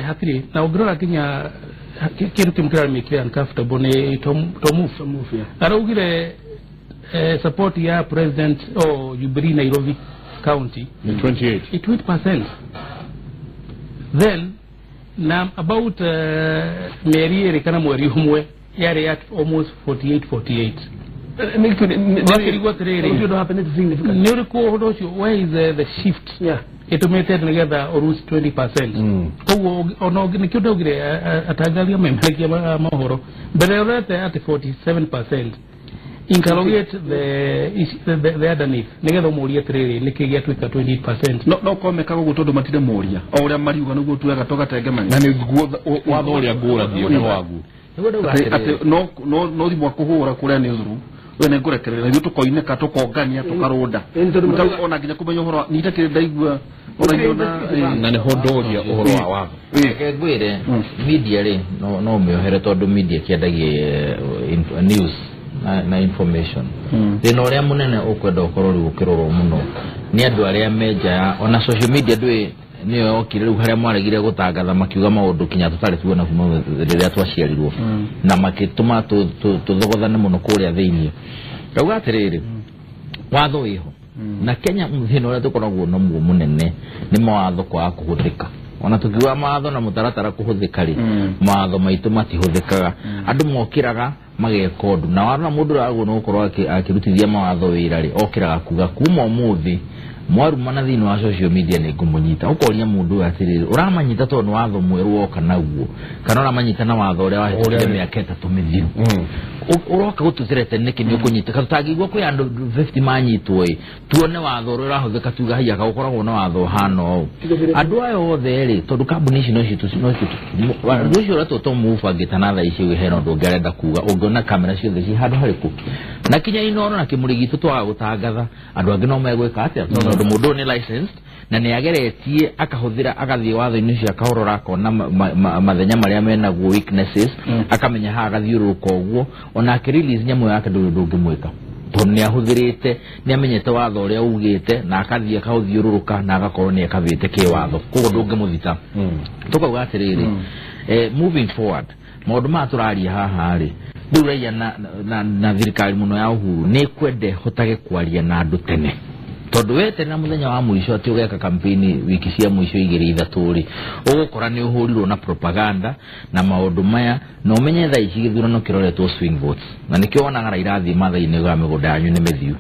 Hatirĩ na ũngĩrora nginya kĩndũ kĩmwe kĩramĩkire uncomfortable nĩ Tom Move araugire support ya president o Jubilee Nairobi County Ni 28 88%. Then na about mĩeri ĩrĩ kana mweri ũmwe yarĩ at almost 48 wakĩrigwo atĩrĩrĩ Ũndũ happened significant nĩ ũrĩkũ ũhoro ũcio, where is the shift ĩtũmĩte nĩgetha ũlose 20%? Koguo ona nĩkĩo ndaugire atangathia memerekia mohoro mbere ũrete atĩ 47% interrogate the underneath nĩgetha ũmũrie atĩrĩrĩ nĩkĩ gĩatuĩka 28%. No korwo mekaga ũguo tondũ matirĩ mũria o ũrĩa mariuga nĩguo tuaga tũgatengemania na nĩguo watho ũrĩa ngũrathio nĩ waguo atĩ no thimũ akũhũra kũrĩa newsroom we nĩ ngũrekereria na ithuĩ tũkoinĩka tũkongania tũkarũnda ona nginya kũmenya ũhoro ni itakĩrĩ ndaigua na nĩho ndoria ũhoro wa watho. Reke ngwĩre media rĩ no ũmĩohere tondũ media kĩendagia news na information. Thĩna ũrĩa mũnene ũkwenda ũkorwo rĩu ũkĩrorwo mũno nĩ andũ arĩa me nja ya ona social media ndũĩ nĩyo yokire rĩu harĩa mwaregire gũtangatha makiuga maũndũ kinya tũtarĩ tuona kuma rĩrĩa twaciarirwo na makĩtũma tũthogothane mũno kũrĩa thĩiniĩ. Ndauga atĩrĩrĩ watho wĩho na Kenya thĩna ũrĩa tũkoragwo naguo mũnene nĩ mawatho kwaga kũhũthĩka. Ona tukiuga mawatho na mũtaratara kũhũthĩka rĩ mawatho maitũ matihũthĩkaga andũ mokĩraga mageka ũndũ na warona mũndũ ũragwo nĩ gũkorwo akĩrutithia mawatho wĩra rĩ okĩraga kuga kuma ũmũthĩ mwarumana thĩinĩ wa social media nĩ ngũmũnyita. Ũkoria mũndũ ũyũ atĩrĩrĩ ũramanyita tondũ nĩ watho mwerũ woka naguo kana ũramanyita na watho ũrĩa wahĩtũkire mĩaka 3 mĩthiru ũroka gũtũthirete nĩkĩ nĩ ũkũnyita tũtangĩigua kwĩ andũ 50 manyitwo ĩ tuone watho ũrĩa ũrahũthĩka tuga haiya gũkoragwo na watho ũhana ũũ andũ aya othe rĩ tondũ kambuni ici no andũ ũcio ũretwo Tom Move angĩta na thaa ici hena ũndũ ũngĩ arenda kuga ũngĩona kamera ciothe ci handũ harĩkũ na kinya Inooro na kĩmũrĩ gitũ twaga gũtangatha andũ angĩ no megwĩka atĩa tondũ mũndũ ũyũ nĩ licensed na nĩ ageretie akahũthĩra agathiĩ watho-inĩ ũcio akahorora akona mathenya marĩa menaguo weaknesses akamenya haha agathiũrũrũka ũguo ona akĩ release nyamũ yake ndũrĩ ũndũ ũngĩmwĩka tondũ nĩ ahũthĩrĩte nĩ amenyete watho ũrĩa ugĩte na akathiĩ akaũthiũrũrũka na agakorwo nĩ akavĩte kĩwatho koguo ndũngĩmũthita. Tũkauga atĩrĩrĩ moving forward maũndũ maya tũraria haha rĩ rĩu raia na thirikari mũno ya Uhuru nĩ kwende hotage kwaria na andũ tene tondũ we tene na mũthenya wa mũico atĩ ũgeka campaign wiki cia mũico 2 3 rĩ ũgũkora nĩ ũhũrirwo na propaganda na maũndũ maya na ũmenye thaa ici gĩthurano kĩroretwo swing votes na nĩkĩo wonaga Raila athiĩ matha-inĩ ga mĩgũnda yanyu nĩ mĩthiu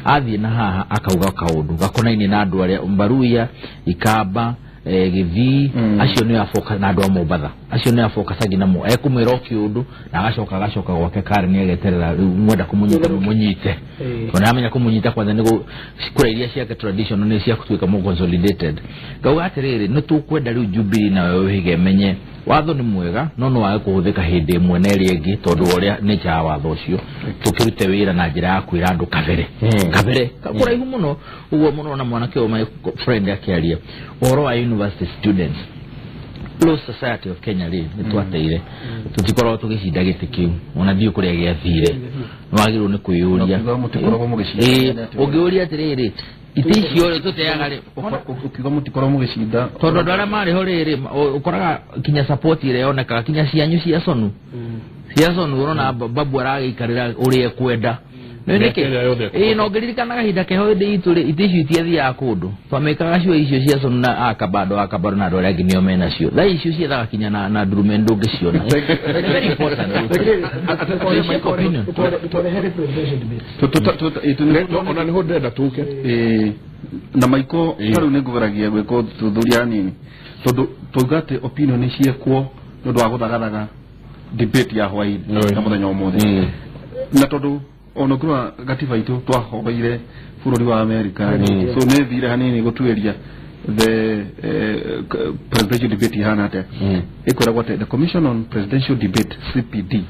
athiĩ na haha akauga kaũndũ gakonainie na andũ arĩa Mbaruya Ikamba Gĩthii acio nĩ afoka na andũ a Mombatha acio nĩ afokacagi namo ekumwĩra o kĩũndũ na agacoka gwake kare nĩ ageterera rĩu mwenda kũmũnyita mũnyite ona amenya kũmũnyita kwanza nĩ kura iria ciake traditional nĩ cia gũtuĩka more consolidated. Ngauga atĩrĩrĩ nĩ tũkwenda rĩu Jubilee nawe wĩhĩge menye watho nĩ mwega no no wage kũhũthĩka hĩndĩ ĩmwe na ĩrĩa ĩngĩ tondũ ũrĩa nature ya watho ũcio tũkĩrute wĩra na njĩra ya kwĩra andũ kabere kabere kũraihu mũno ũguo mũno na mwanake ũyũ my friend akĩaria ũhoro wa university students Law Society of Kenya rĩ nĩ twateire tũtikoragwo tũgĩcinda gĩtĩ kĩu ona ndiũ kũrĩa gĩathire nĩwagĩrĩirwo nĩ kwĩyũria ũngĩũria atĩrĩrĩ ite icio rĩ tũteaga rĩ ũkiuga mũtikoragwo mũgĩcinda tondũ andũ arĩa marĩ ho rĩrĩ ũkoraga kinya support ĩrĩa yonekaga kinya cianyu cia Sonu ũrona babu aragĩikarĩra ũrĩa ekwenda Nĩ nĩkĩ ĩĩ no ngĩririkana kahinda keho hĩndĩ itũ rĩ itĩ icio itiathiaga kũndũ twamĩkaga cio icio cia Sonu na akabado akabado na andũ arĩa angĩ nĩo menacio thaa icio ciethaga kinya na ndurume ndũngĩciona. Very important. Ona nĩho ndĩrenda tũke na maiko tarĩu nĩ ngũgeragia gwĩka ũthuthuria nini tondũ twauga atĩ opinion nĩ ciekwo nĩ ũndũ wa gũthagathaga debate ya hwaĩ-inĩ na mũthenya ũmũthĩ na tondũ ona ngũrwa gatiba itũ twahoeire bũrũri wa America so nĩ thire hanini gũtuĩria the presidential debate ihana atĩa. Ĩkwĩragwo atĩ the Commission on Presidential Debate CPD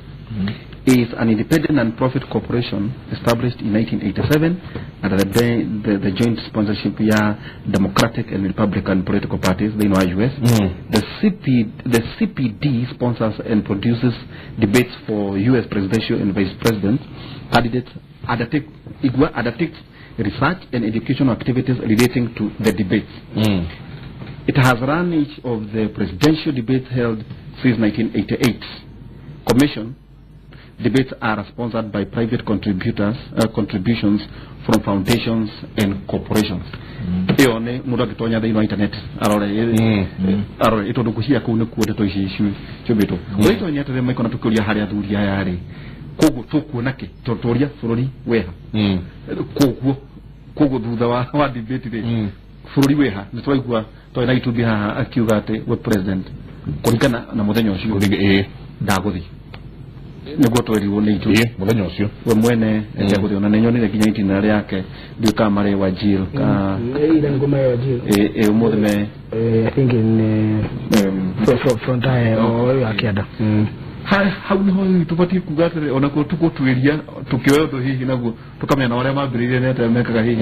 is an independent non-profit corporation established in 1987 under the joint sponsorship ya Democratic and Republican political parties in the US. The CPD sponsors and produces debates for US presidential and vice president candidates, undertakes research and educational activities relating to the debates. It has run each of the presidential debates held since 1988. Commission debates are sponsored by private contributors, contributions from foundations and corporations. Iyo nĩ mũndũ angĩtonya thĩinĩ wa internet arore arore ĩtondũ ngũciria kũu nĩkuo ndeto ici ciũmbĩtwo. Ũrĩa atĩrĩ maiko na tũkĩũria harĩa athuri aya rĩ koguo tũkuona kĩ tũria bũrũri weha koguo thutha wa debate rĩ bũrũri weha nĩ tũraigua twarĩ na itumbĩ haha akiuga atĩ we president kũringana na mũthenya ũcio ndagũthiĩ nĩguo twerirwo nĩ ithuĩ mũthenya ũcio we mwene ndagũthiĩ ona nĩ nyonire nginya itinera rĩake ndiũĩ kana marĩ Wajir ũmũthĩ me I think in Frontier or Akiada. Hau niho tũbatiĩ kuga atĩrĩ onakuo tũgũtuĩria tũkĩoya ũndũ hihi naguo tũkamenya ũrĩa mambĩrĩirie nĩ atĩa mekaga hihi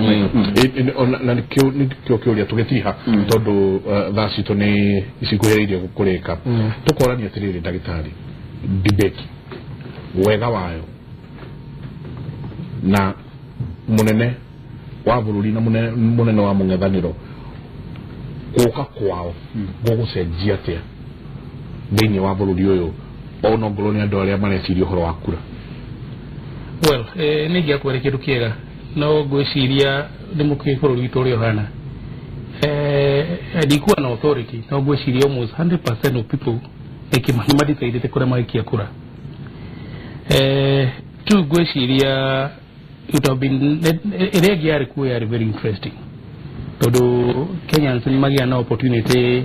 na nĩkĩo kĩũria tũgĩtiha tondũ thaa citũ nĩ cikuhĩrĩirie kũrĩka tũkorania atĩrĩrĩ ndagĩtarĩ debate wega wayo na mũnene wa bũrũri na mũnene wa mũng'ethanĩro gũka kwao gũgũcenjia atĩa thĩinĩ wa bũrũri ũyũ ona ngorwo nĩ andũ arĩa mareciria ũhoro wa kura. Well, nĩ ingĩakwĩra kĩndũ kĩega no ngwĩciria nĩ mũkĩ bũrũri witũ ũrĩa ũhana ndikuwa na authority no ngwĩciria almost 100% of people nĩ madecide kũrĩa magĩikia kura. Tu ngwĩciria it have been ĩrĩa ĩngĩ yarĩ kuo yarĩ very interesting tondũ Kenyans nĩ magĩa na opportunity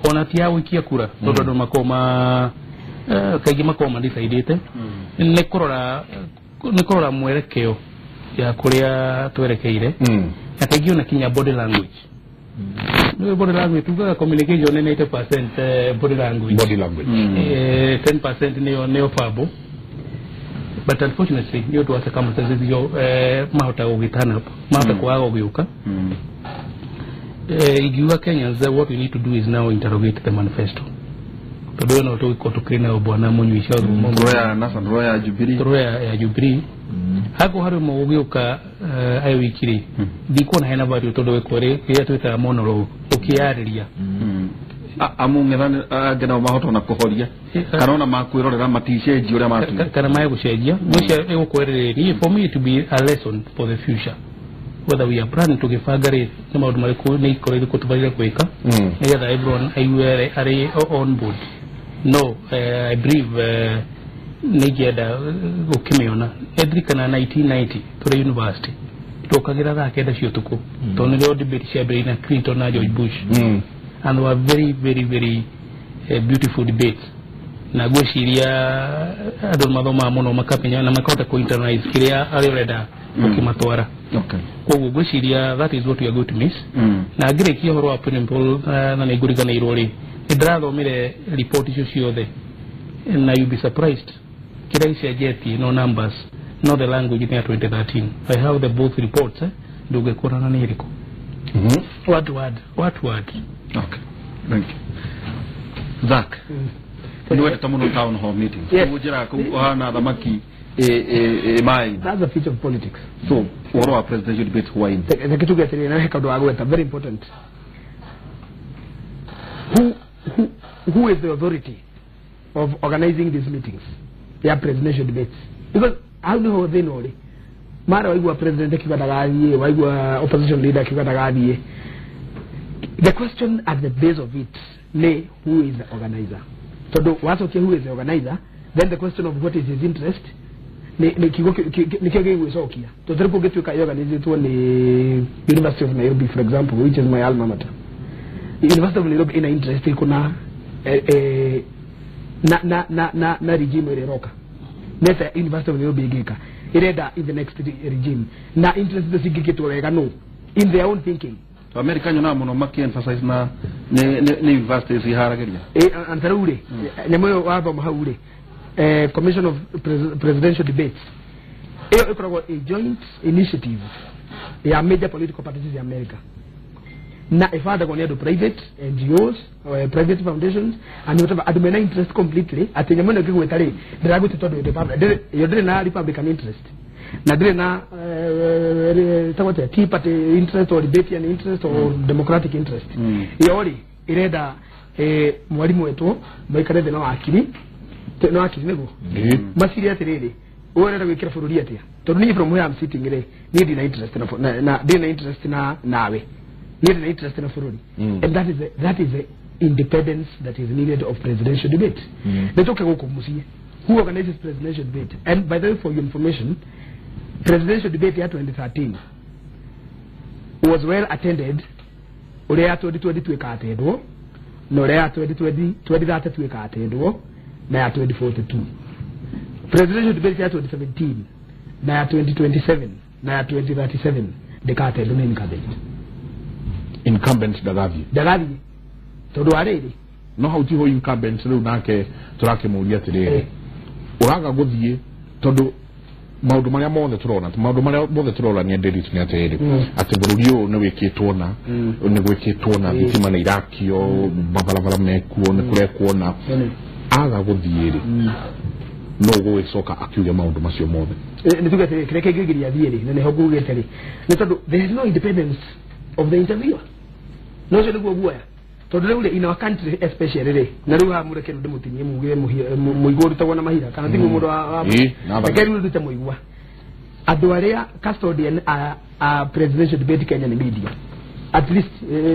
ona ti ya gũikia kura tondũ andũ makoragwo ma kaingĩ makoragwo madecidĩte nĩ kũrora mwerekeo ya kũrĩa twerekeire na kaingĩ ona kinya body language. Body language tugaga communication nĩ 90% body language. Body language. 10% nĩyo verbal. But unfortunately nĩ ũndũ wa circumstances icio mahota gũgĩturn up mahota kwaga gũgĩũka. Ingiuga Kenyans what we need to do is now interrogate the manifesto tondũ no tũgĩkorwo tũkĩrĩ nayo bwana Mũnyuica ndũroya NASA ndũroya Jubilee ndũroya ya Jubilee hako harĩ ũmwe ũgĩũka ayo wiki rĩ ndikuona hena value tondũ ĩkũrĩ kĩrĩa twĩtaga monologue ũkĩyarĩria amung'ethani angĩ nao mahota ona kũhoria kana ona makwĩrorera maticenjia ũrĩa matuire kana mae gũcenjia ngwĩciria ĩgũkwerĩrĩ niĩ for me to be a lesson for the future whether we are planning tũgĩbanga rĩ nĩ maũndũ marĩkũ nĩ ikoro irĩkũ tũbataire gwĩka nĩgetha everyone aigue arĩ on board. No, I believe nĩ ingĩenda gũkĩmĩona ndirikana 1990 tũrĩ university tũkagĩra thaa kenda cia ũtukũ tondũ nĩrĩo debate ciambĩrĩirie na Clinton na George Bush and were very very very beautiful debates na ngwĩciria andũ mathomaga mũno makamenya na makahota kũ internalize kĩrĩa arĩa ũrenda ũkĩmatwara. Koguo ngwĩciria that is what we are going to miss. Na ngĩrĩkia ũhoro wa opinion poll na nĩ ngũriganĩirwo rĩ nĩ ndĩrathomire report icio ciothe na you be surprised kĩrĩa gĩcenjetie no numbers no the language ya 2013. I have the both reports ndũngĩkũrana nĩ ĩrĩkũ word to word. Word to word. Okay, thank you. Zach, nĩ wendete mũno town hall meetings. Ũnjĩraga kũu ũhana thamaki mai. That's the future of politics. So, ũhoro wa presidential debate hwaĩ-inĩ. Reke tuge atĩrĩrĩ na he kaũndũ wa gweta very important. Who is the authority of organizing these meetings? Ya presidential debates. Because hau nĩho thĩna ũrĩ. Mara waigua president akiuga ndagathiĩ, waigua opposition leader akiuga ndagathiĩ. The question at the base of it nĩ who is the organizer. Tondu wacokia who is the organizer, then the question of what is his interest nĩ kiugo nĩkĩo gĩgwĩcokia. Tondũ rĩu kũngĩtuĩka ĩorganizĩtwo nĩ University of Nairobi, for example, which is my alma mater. University of Nairobi ina interest ĩrĩkũ na na regime ĩrĩa ĩroka? Neta University of Nairobi ĩngĩka ĩrenda in the next regime na interest icio cingĩkĩtwo wega no in their own thinking. America nyonaga mũno maki-emphasize na nĩ universities iharagĩria. Anta rĩu rĩ, nyamũ ĩyo wathoma hau rĩ, Commission of Presidential Debates ĩyo ĩkoragwo a joint initiative ya major political parties ya America na ĩbandagwo nĩ andũ private NGOs, private foundations and whatever, andũ mena interest completely atĩ nyamũ ĩno ĩngĩgwĩta rĩ, ndĩragwĩte tondũ ĩyo ndĩrĩ na Republican interest na ndĩrĩ na ĩtagwo atĩa, Tea Party interest or Libertarian interest or Democratic interest. Ĩyo rĩ ĩrenda mwarimũ etwo maikare thĩ na wakiri na wakiri nĩguo macirie atĩrĩrĩ, ũyũ ũrenda gwĩkĩra bũrũri atĩa? Tondũ niĩ from where I'm sitting rĩ, niĩ ndina interest na ndina interest na nawe, niĩ ndina interest na bũrũri. And that is the independence that is needed of presidential debate. Nĩ tũke gũkũ mũciĩ, who organizes presidential debate? And by the way, for your information, presidential debate ya 2013 was well attended. Ũrĩa ya 2022 ĩkatendwo na ũrĩa ya 2032 ĩkatendwo na ya 2042. Presidential debate ya 2017 na ya 2027 na ya 2037 ndĩkatendwo nĩ incumbent. Incumbent ndagathiĩ. Ndagathiĩ tondũ wa rĩrĩ, no hau tiho incumbent rĩu nake tũrakĩmũria atĩrĩrĩ, ũraga gũthiĩ tondũ maũndũ marĩa mothe tũrona, maũndũ marĩa mothe tũrora nĩ Ndiritu nĩ atĩrĩrĩ, atĩ bũrũri ũyũ nĩ wĩkĩtwo na nĩ gwĩkĩtwo na thitima nĩ irakio, mabarabara mekuo, nĩ kũrekwo na aga gũthiĩ rĩ, no gũgĩcoka akiuge maũndũ macio mothe. Nĩ tuge atĩrĩrĩ, kĩrĩa kĩngĩgiria athiĩ rĩ, na nĩho ngugĩte rĩ, nĩ tondũ there is no independence of the interviewer. No ũcio nĩguo guoya. Tondũ rĩu rĩ, in our country especially rĩ, na rĩu haha mũreke rĩu ndĩmũtinie muge mũigua ũrutagwo na mahira kana tiguo mũndũ wa reke rĩu ndute mũigua. Andũ arĩa custodian a presidential debate Kenya nĩ media. At least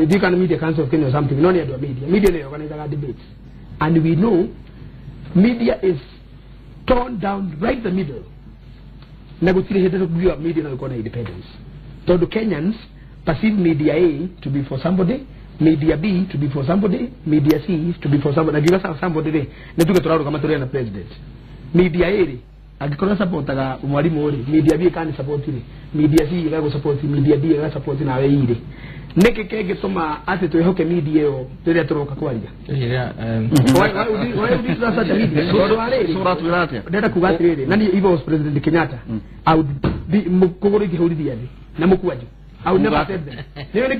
the kind of Media Council of Kenya or something, no nĩ andũ a media. Media nĩ organizaga debates. And we know media is torn down right the middle. Na gũtirĩ hĩndĩ tũkuga media no ĩkorwo na independence. Tondũ Kenyans perceive media A to be for somebody, media B to be for somebody, media C to be for somebody. Na ngiuga somebody rĩ, nĩ tuge tũrarũgama tũrĩ na president. Media A rĩ, angĩkorwo supportaga mwarimũ rĩ, media B ĩkani support rĩ, media C ĩgagũ support, media D ĩga support nawe E rĩ. Nĩkĩ kĩngĩtũma atĩ twĩhoke media ĩyo rĩrĩa tũroka kwaria? Why would you trust such a media? Tondũ wa rĩrĩ, Ũratwĩra atĩa? ndĩrenda kuga atĩrĩrĩ, na niĩ if I was President Kenyatta, I would be kũgũrũ ingĩhũrithia thĩ na mũkwanjũ. I would never accept them. You know,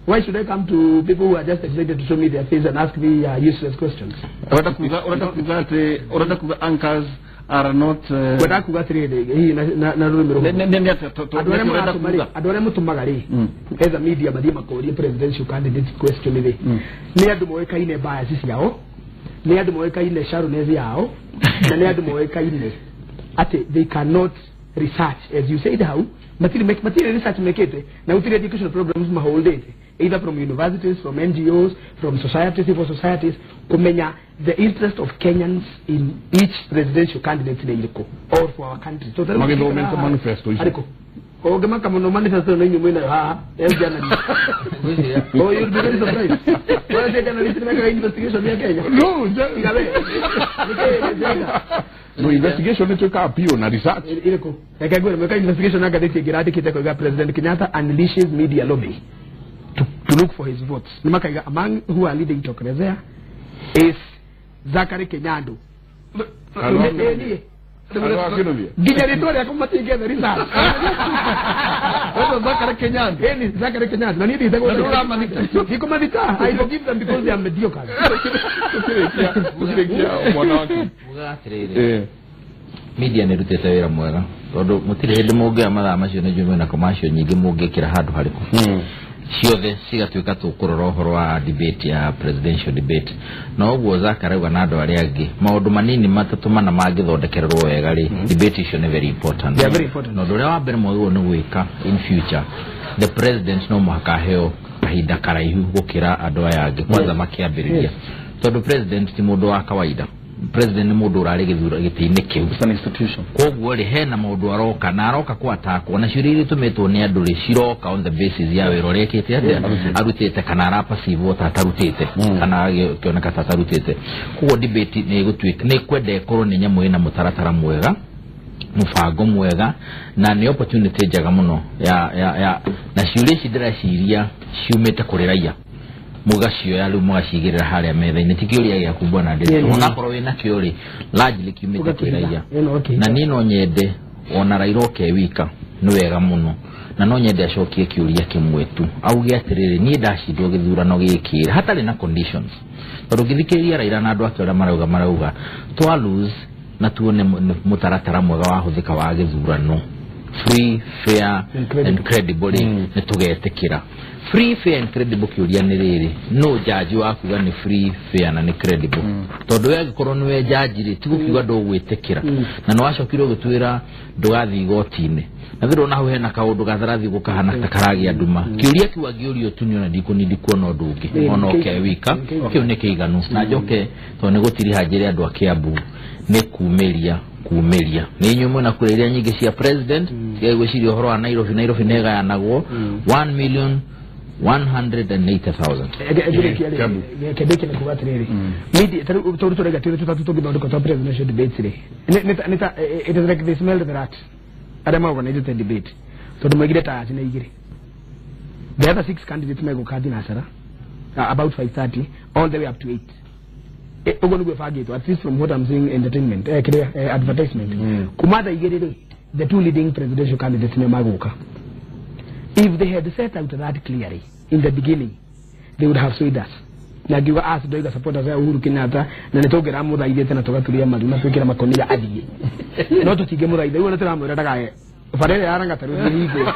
why should I come to people who are just excited to show me their face and ask me useless questions? Ũrenda kuga anchors are not Ngwenda kuga atĩrĩrĩ, hihi na rũrĩmĩ rũhũthũ. Nĩ atĩa Andũ arĩa mũtũmaga rĩ, as a media mathiĩ makorie presidential candidate question rĩ, nĩ andũ moĩkaine bias ciao, nĩ andũ moĩkaine shallowness yao, na nĩ andũ moĩkaine atĩ they cannot research as you said hau, matirĩ research mekĩte na gũtirĩ educational programs maholdĩte either from universities, from NGOs, from societies, civil societies, kumenya the interest of Kenyans in each presidential candidate nĩ irĩkũ or for our country. So Magĩthomete manifesto icio. Arĩkũ? Ũngĩmaka mũno manifesto no inyuĩ mwĩnayo haha as journalist. Oh, you'll be very surprised. Wala si journalist nĩ investigation ya Kenya. No, Tiga we. Nĩkĩ? no investigation nĩ twĩkaga biũ na research. Irĩkũ? Reke ngwĩre mwĩka investigation na ngathĩti ĩngĩ ĩrandĩkĩte koiga President Kenyatta unleashes media lobby to look for his votes. Nĩ makaiga among who are leading Tokelezea is Zachary Kenyandu. Nginya rĩtwa rĩakwa matingĩetha research. Wetwo Zachary Kenyandu. Ĩni Zachary Kenyandu. Na niĩ nditagwo. Na ndũramathika. Ndikũmathika. I forgive them because they are mediocre. Tũkĩrĩkia mwana waku. Mugaga atĩrĩrĩ, media nĩ ĩrutĩte wĩra mwega tondũ mũtirĩ hĩndĩ mũngĩoya mathaa macio nĩ njũĩ mwĩna commercial nyingĩ mũngĩkĩra handũ harĩkũ. Ciothe cigatuĩka tũkũrora ũhoro wa debate ya presidential debate. Na ũguo Zack arauga na andũ arĩa angĩ maũndũ manini matatũ mana mangĩthondekererwo wega rĩ, debate icio nĩ very important. They are very important. Na ũndũ ũrĩa wa mbere mwagĩrĩirwo nĩ gwĩka in future, the president no mũhaka aheo kahinda karaihu gũkĩra andũ aya angĩ kwanza makĩambĩrĩria, tondũ president ti mũndũ wa kawaida. President nĩ mũndũ ũrarĩ gĩthura gĩtĩ-inĩ kĩu. It's an institution. Koguo rĩ, hena maũndũ aroka na aroka kwatakwo na ciũria iria itũmĩtwo nĩ andũ rĩ, ciroka on the basis ya wĩra ũrĩa ekĩte atĩa, arutĩte kana arapacivwo ta atarutĩte kana agĩkĩoneka ta atarutĩte. Koguo debate nĩ ĩgũtuĩka nĩ kwenda ĩkorwo nĩ nyamũ ĩna mũtaratara mwega, mũbango mwega, na nĩ opportunity njega mũno ya na ciũria ici ndĩreciria ciumĩte kũrĩ raia, mũgacioya rĩu mũgacigĩrĩra harĩa metha-inĩ. Ti kĩũria gĩaku bwana Ndiritu, onakorwo wĩna kĩo rĩ, largely kiumĩte kwĩ raia. Na niĩ no nyende ona Raila oke wika nĩ wega mũno, na no nyende acokie kĩũria kĩmwe tu, auge atĩrĩrĩ, niĩ ndacindwo gĩthurano gĩkĩ hatarĩ na conditions, tondũ ngĩthikĩrĩria Raila na andũ ake ũrĩa marauga twa lose na tuone mũtaratara mwega wahũthĩka wa gĩthurano, free, fair and credible, nĩ tũgetĩkĩra. Free, fair and credible, kĩũria nĩ rĩrĩ, no jaji wa kuga nĩ free, fair na nĩ credible? Tondũ we angĩkorwo nĩwe jaji rĩ, ti gũkiuga ndũgwĩtĩkĩra, na nĩ wacokire ũgĩtwĩra ndũgathiĩ igoti-inĩ, na thĩ hau hena kaũndũ gatharathiĩ gũkahana ta karagĩa nduma. Kĩũria kĩu angĩũrio tu niona ndikuona ũndũ ũngĩ ona oke wika, kĩu nĩ kĩiganu. Na njoke tondũ nĩ gũtiriha njĩre andũ a Kiambu nĩ kumĩria nĩ inyuĩ mwĩna kura iria nyingĩ cia president, tigai gwĩciria ũhoro wa Nairobi. Nairobi nĩ ĩgayanagwo 1,180,000. Kĩndũ nĩ kuga atĩrĩrĩ, media tondũ tũraiga tũrĩ tũtatũ tũngĩthondeka twa presidential debates rĩ, it is like they smelled the rat arĩa maorganizĩte debate, tondũ maigire taya na igĩrĩ. The other 6 candidates megũka thinacara about 5:30 all the way up to 8. Ũguo nĩguo ĩbangĩtwo, at least from what I'm seeing, entertainment kĩrĩa advertisement kuma thaa igĩrĩ rĩ, the two leading presidential candidates nĩo magũka. If they had set out that clearly in the beginning, they would have swayed us. Na ngiuga us ndoiga supporters ya Uhuru Kenyatta, na nĩ tũngĩramũthaithĩte na tũgaturia maru na twĩkĩra makonia athiĩ, no tũtingĩmũthaitha. Ũguo nĩ tũramwĩra ndakae bara ĩrĩa yaranga tarĩu ĩhingwo,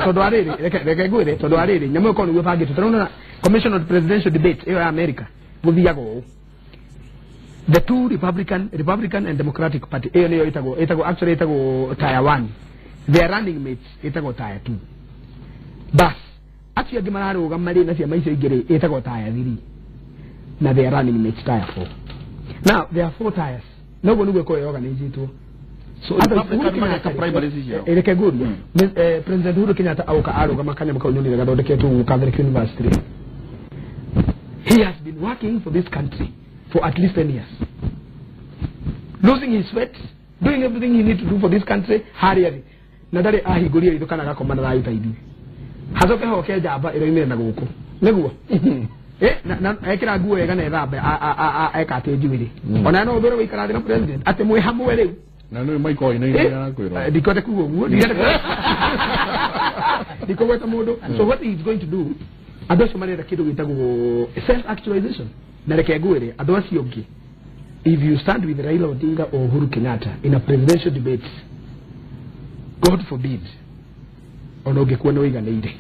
tondũ arĩrĩ, reke ngwĩre, tondũ arĩrĩ nyamũ ĩyo korwo nĩguo ĩbangĩtwo. Tũrona Commission on Presidential Debate ĩyo ya America gũthiaga ũũ, the two Republican and Democratic Party, ĩyo nĩyo ĩtagwo actually ĩtagwo tier 1, their running mates ĩtagwo tier 2, bas acio angĩ mararũgama rĩ na ciama icio ingĩ rĩ, ĩtagwo tier 3, na their running mates tier 4. Now there are 4 tiers. Noguo nĩguo ĩkorwo ĩorganizĩtwo. So Republican mageka primaries icio. Reke ngũrie, President Uhuru Kenyatta auka arũgama kanyamũ kau nyonire gathondeketwo gũkũ Catholic University. He has been working for this country for at least 10 years, losing his sweat, doing everything he needs to do for this country. Harĩa thĩ na ndarĩ ahingũria ritho kana agakoma na thayũ ta ithuĩ, hacoke hoke njamba ĩroimire na gũkũ nĩguo na ekĩra nguo wega na ethambe eka atĩ njuĩrĩ, ona no ũthũre gũikara thĩ na president atĩ mwĩ hamwe rĩu. Na nĩ Mike Wainaina arakwĩra ndikwenda kuga ũguo, ndikũgweta mũndũ. So what he is going to do, andũ acio marenda kĩndũ gĩtagwo self actualization, na reke ngwĩre andũ acio angĩ, if you stand with Raila Odinga or Uhuru Kenyatta in a presidential debate, God forbid, ona ũngĩkuona ũiganĩire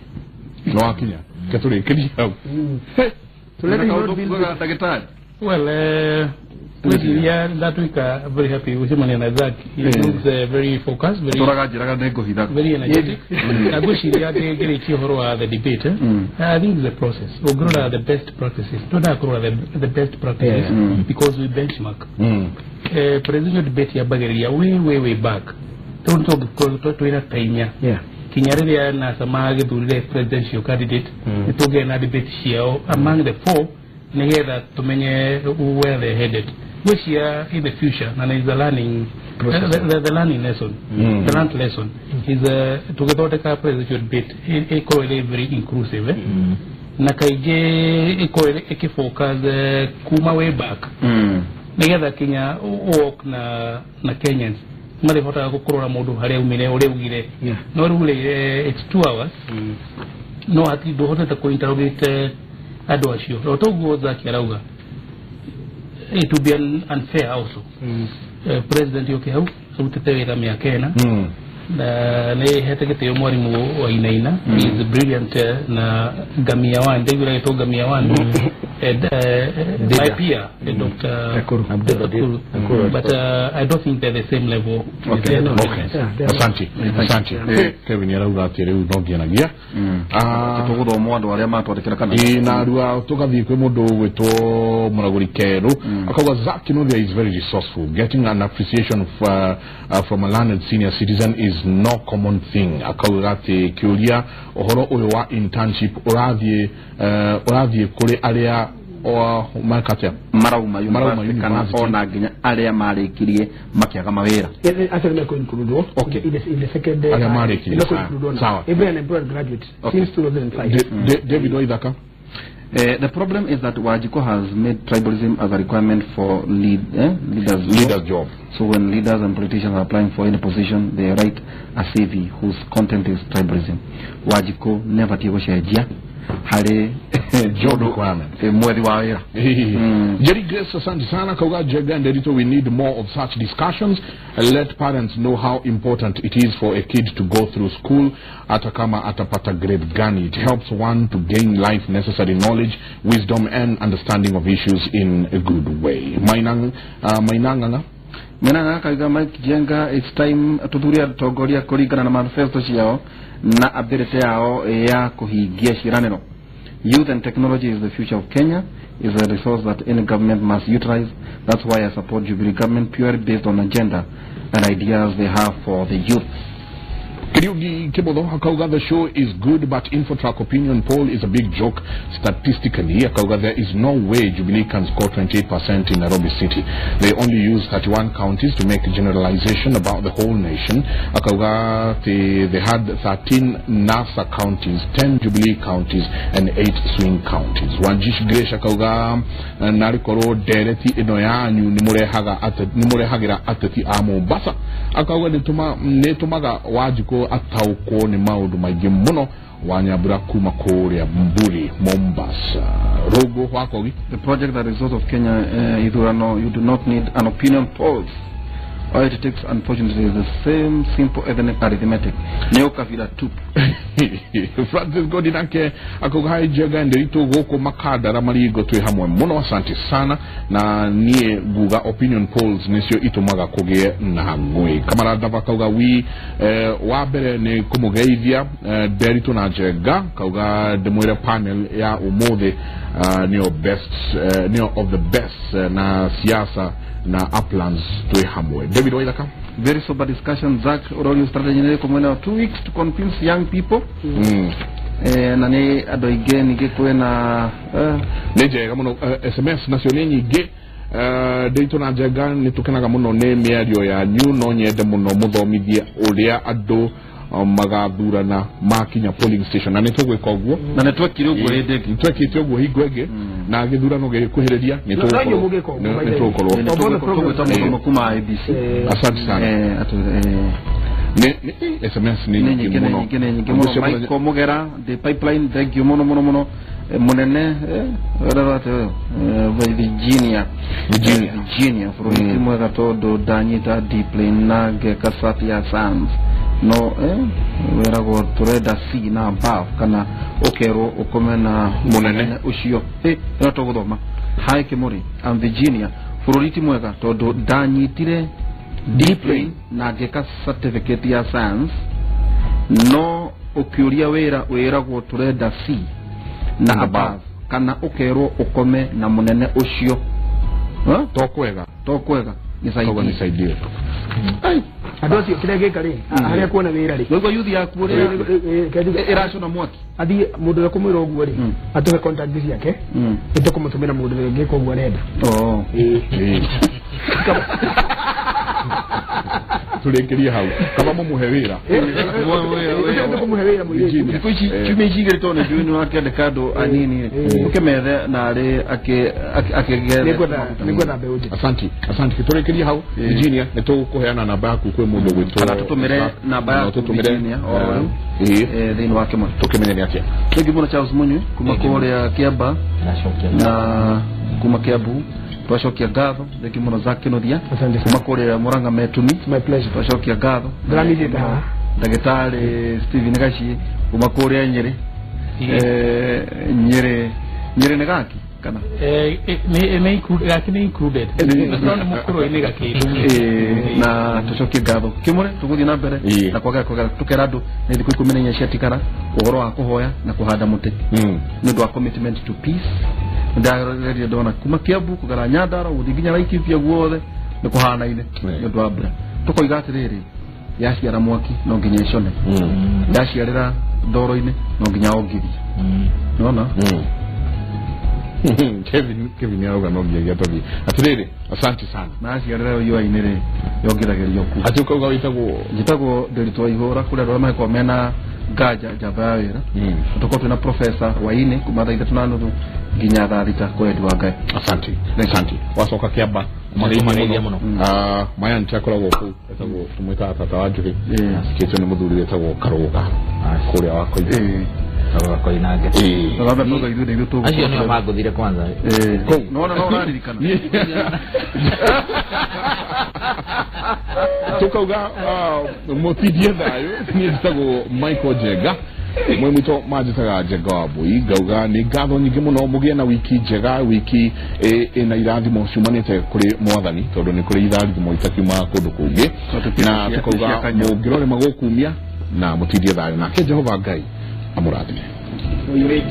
no wakinya ketũrĩkĩrie hau. So let me not build Ndagĩtarĩ. Well, ngwĩciria ndatuĩka very happy gũcemania na Zack. He looks very focused, very tũraga njĩraga nĩ ngũhithaga, very energetic. Na ngwĩciria ngĩrĩkia ũhoro wa the debate, I think it's a process. Ũngĩrora the best practices, twendaga kũrora the best practices because we benchmark. Presidential debate yambagĩrĩria way way way back, tondũ tũngĩkorwo twĩna ta inya kinya rĩrĩa NASA magĩthurire presidential candidate, nĩ tũngĩgĩa na debate ciao among the 4 nĩgetha tũmenye where they headed. Gwĩciria in the future, na is a learning process, the learning lesson, the learned lesson is tũgĩthondeka presidential debate ĩkorwo ĩrĩ very inclusive, na kaingĩ ĩkorwo ĩkĩfocus kuma way back nĩgetha kinya walk na Kenyans marĩhotaga gũkũrora mũndũ harĩa aumire ũrĩa augire. No rĩu rĩ, it's 2 hours, no hati ndũhotete kũ interrogate andũ acio. O toguo Zack arauga, it would be unfair also. President yoke hau arutĩte wĩra mĩaka ĩna, Nä hete gä tä o mwarimå wa Inaina. He is brilliant, na ngamia one ndaiguire agĩtwo ngamia one, and my peer, Dr. Ekuru. Ekuru. But I don't think they're the same level. Okay. They're not. Okay. Asante. Asante. Kevin arauga atä rä u no ngianagia. Tũgũthomwo andũ arĩa matwandĩkĩra kana Ĩ, narua tũgathiĩ kwĩ mũndũ ũgwĩtwo mũragũri kerũ, akauga Zack Kinuthia is very resourceful. Getting an appreciation from a learned senior citizen is no common thing. Akauga atĩ kĩũria ũhoro ũyũ wa internship ũrathiĩ kũrĩ arĩa mekatia marauma Marauma university kana university. Ona nginya arĩa marĩkirie makĩaga mawĩra. Actually, meko included. Okay. In the second Arĩa marĩkirie. meko included. Sawa. Every unemployed graduate since 2005. David Waithaka. The problem is that Wajiko has made tribalism as a requirement for leaders. Leaders job. So when leaders and politicians are applying for any position, they write a CV whose content is tribalism. Wajiko never tigũcenjia harĩ Job requirement. Mwethi wa wĩra. Jerry Grace, asante sana. Kauga Jega and Edito, we need more of such discussions. Let parents know how important it is for a kid to go through school, hata kama atapata grade gani. It helps one to gain life necessary knowledge, wisdom and understanding of issues in a good way. Mainanganga. Mena akauga Mike Jenga, it's time tuthurie atongoria kũringana na manifesto ciao na ability yao ya kũhingia ciĩranĩro. Youth and technology is the future of Kenya, is a resource that any government must utilize. That's why I support Jubilee government purely based on agenda and ideas they have for the youth. Kiriugi Kibodho akauga the show is good, but Infotrack opinion poll is a big joke statistically. Akauga there is no way Jubilee can score 28% in Nairobi City. They only use 31 counties to make generalization about the whole nation. Akauga they had 13 NASA counties, 10 Jubilee counties and 8 swing counties. Wanjish Grace akauga narikoro ndereti ino yanyu nimũrehagira ateti a Mombasa. Akauga nĩtũmaga Wanjikũ ataũkwo nĩ maũndũ maingĩ mũno. Wanyambura kuma kũrĩa Mburi Mombasa. Rũngũ wakogi. The project that resource of Kenya, Ithurano, you do not need an opinion polls. All it takes, unfortunately, is the same simple ethnic arithmetic. Nĩ ũkabira tupu. Francis Godinake akauga hi Jega and Nderitu, gũkũ Makandara Marigo twĩ hamwe mũno, asante sana. Na niĩ nguga opinion polls nĩcio itũmaga kũgĩe na ngũĩ. Kamarandava akauga wi wa mbere nĩ kũmũgeithia Nderitu na Njenga, kauga ndĩmwĩre panel ya ũmũthĩ nĩyo best, nĩyo of the best, na siasa na Uplands twĩ hamwe. David Waithaka. Very sober discussion. Zack, ũrorio strategy nĩ ĩrĩkũ mwena wa 2 weeks to convince young people? Na nĩ andũ aingĩ ningĩ kwĩna Nĩ njega mũno. SMS nacio nĩ nyingĩ. Nditũ na Njenga, nĩ tũkenaga mũno nĩ mĩario yanyu. No nyende mũno mũthomithie ũrĩa andũ magathurana makinya polling station, na nĩ tũgwĩka ũguo. Na nĩ twekire ũguo hĩndĩ ĩngĩ. Twekĩte ũguo hingo ĩngĩ, na gĩthurano gĩgĩkuhĩrĩria nĩ No, no, inyuĩ mũgĩka ũguo, by the way. tũgũkorwo Tũgwĩta mũndũ kuma IBC. Asante sana. Nĩ SMS nĩ nĩ nyingĩ nyingĩ, nĩ mũno. nyingĩ, nĩ nyingĩ Ũndũ mũno. ũcio mũthenya- Michael Mugera the pipeline, thank you mũno mũno mũno. Mũnene ũrĩa atĩ ũyũ Virginia. Virginia. Virginia bũrũri ti mwega tondũ ndanyita deeply na ngeka cert ya science no wĩragwo tũrenda C na above kana ũkerwo ũkome na Mũnene. Ũcio. Ĩno tũgũthoma. Hi Kimuri, I'm Virginia. Bũrũri ti mwega tondũ ndanyitire deeply na ngĩka certificate ya science no ũkĩũria wĩra wĩragwo tũrenda C na Na above kana ũkerwo ũkome na mũnene ũcio. Huh? To kwega. To kwega. Koguo Nisaidie. Nisaidie. Andũ acio kĩrĩa gĩka rĩ, harĩa kuona wĩra rĩ, Waigua yuthi yaku ũrĩa ĩracũna mwaki. Athiĩ mũndũ ũrĩa kũmwĩra ũguo rĩ, atũhe contact ciake, nĩtũkũmũtũmĩra mũndũ ũrĩa ũngĩka ũguo arenda. Oh. Ĩĩ. Tũrĩkĩrie hau kaba mũmũhe wĩra. Nĩtũkũmũhe wĩra mũirĩtu. Virginia. Thikũ ici ciumia ici igĩrĩ tondũ nĩnjũĩ nĩ wakĩandĩka andũ anini ũkĩmethe narĩ akĩgethe. Nĩngwetha mbeũ njĩthĩ. Asanti, asanti. Tũrĩkĩrie hau. Virginia, nĩ tũkũheana namba yaku kwĩ mũndũ gwĩtwo Kana tũtũmĩre namba yaku, tũtũmĩre Virginia, o rĩu. Thĩinĩ wa Kĩmani. Tũkĩmenye nĩ atĩa. Thengi mũno Charles Munyui kuma kũrĩa Kĩamba Ndacokia. Na kuma Kiambu twacokia ngatho. Thengi mũno Zack Kinuthia Asante kuma sana. kũrĩa Murang'a Metumi. It's my pleasure. Twacokia ngatho. Ndĩramithĩte haha. Ndagĩtarĩ Stephen Gaciĩ kuma kũrĩa Nyĩrĩ. Nyĩrĩ Nyĩrĩ nĩ gaki kana nĩ gaki nĩ included, no nĩ mũkũrũ-inĩ gakĩndũ. Na tucokie ngatho kimure tũgũthiĩ na mbere na kwagera tũkera andũ nĩ thikũ 14 ciatigara ũhoro wa kũhoya na kũhanda mũtĩ nĩ ũndũ wa commitment to peace. Ndageria ndona kuma Kiambu kũgera Nyandarua gũthiĩ nginya Laikipia guothe nĩ kũhanaine nĩ ũndũ wa mbura. Tũkoiga atĩrĩrĩ, yaciara mwaki no nginya ĩcone, yaciarĩra ndoro-inĩ no nginya ongithie nona. Kevin arauga no nginyagia tũthiĩ. Atĩrĩrĩ, asante sana. Na yaciarĩra riũa-inĩ rĩ, yongithagĩrio kuo. Atĩ ũkauga wĩtagwo? Njĩtagwo Ndĩritũ wa Ihũra kũrĩ andũ arĩa makoragwo mena nganja njamba ya wĩra. Tũkorwo twĩna Professor Waini kuma thaa 3:30 nginya thaa 6 kwa wendi wa Ngai. Asante, asante. Wacoka kĩamba. Tũmageithie mũno. Ah, maya nĩ akoragwo kũu etagwo, tũmwĩtaga tata wa Njũhĩ, kĩtwo nĩ mũthuri wĩtagwo Karũga kũrĩa wa Koiga. Karũga Koinange. Tũgambe tuga ithuĩ nĩ ithuĩ tũgũkorwo. Acio nĩo mangũthire kwanza. Kũu nona no ũraririkana. Tukauga mũtindie thayũ. Niĩ njĩtagwo Michael Njenga, mwe mwitũ manjĩtaga Njenga wa Mbui. Ngauga nĩ ngatho nyingĩ mũno, mũgĩe na wiki njega, wiki ĩna irathimo ciumanĩte kũrĩ mwathani, tondũ nĩ kũrĩ irathimo itakiumaga kũndũ kũngĩ. Na tukauga mũngĩrorema gũkumia na mũtindie thayũ, nake Jehova Ngai amũrathime. Oyo.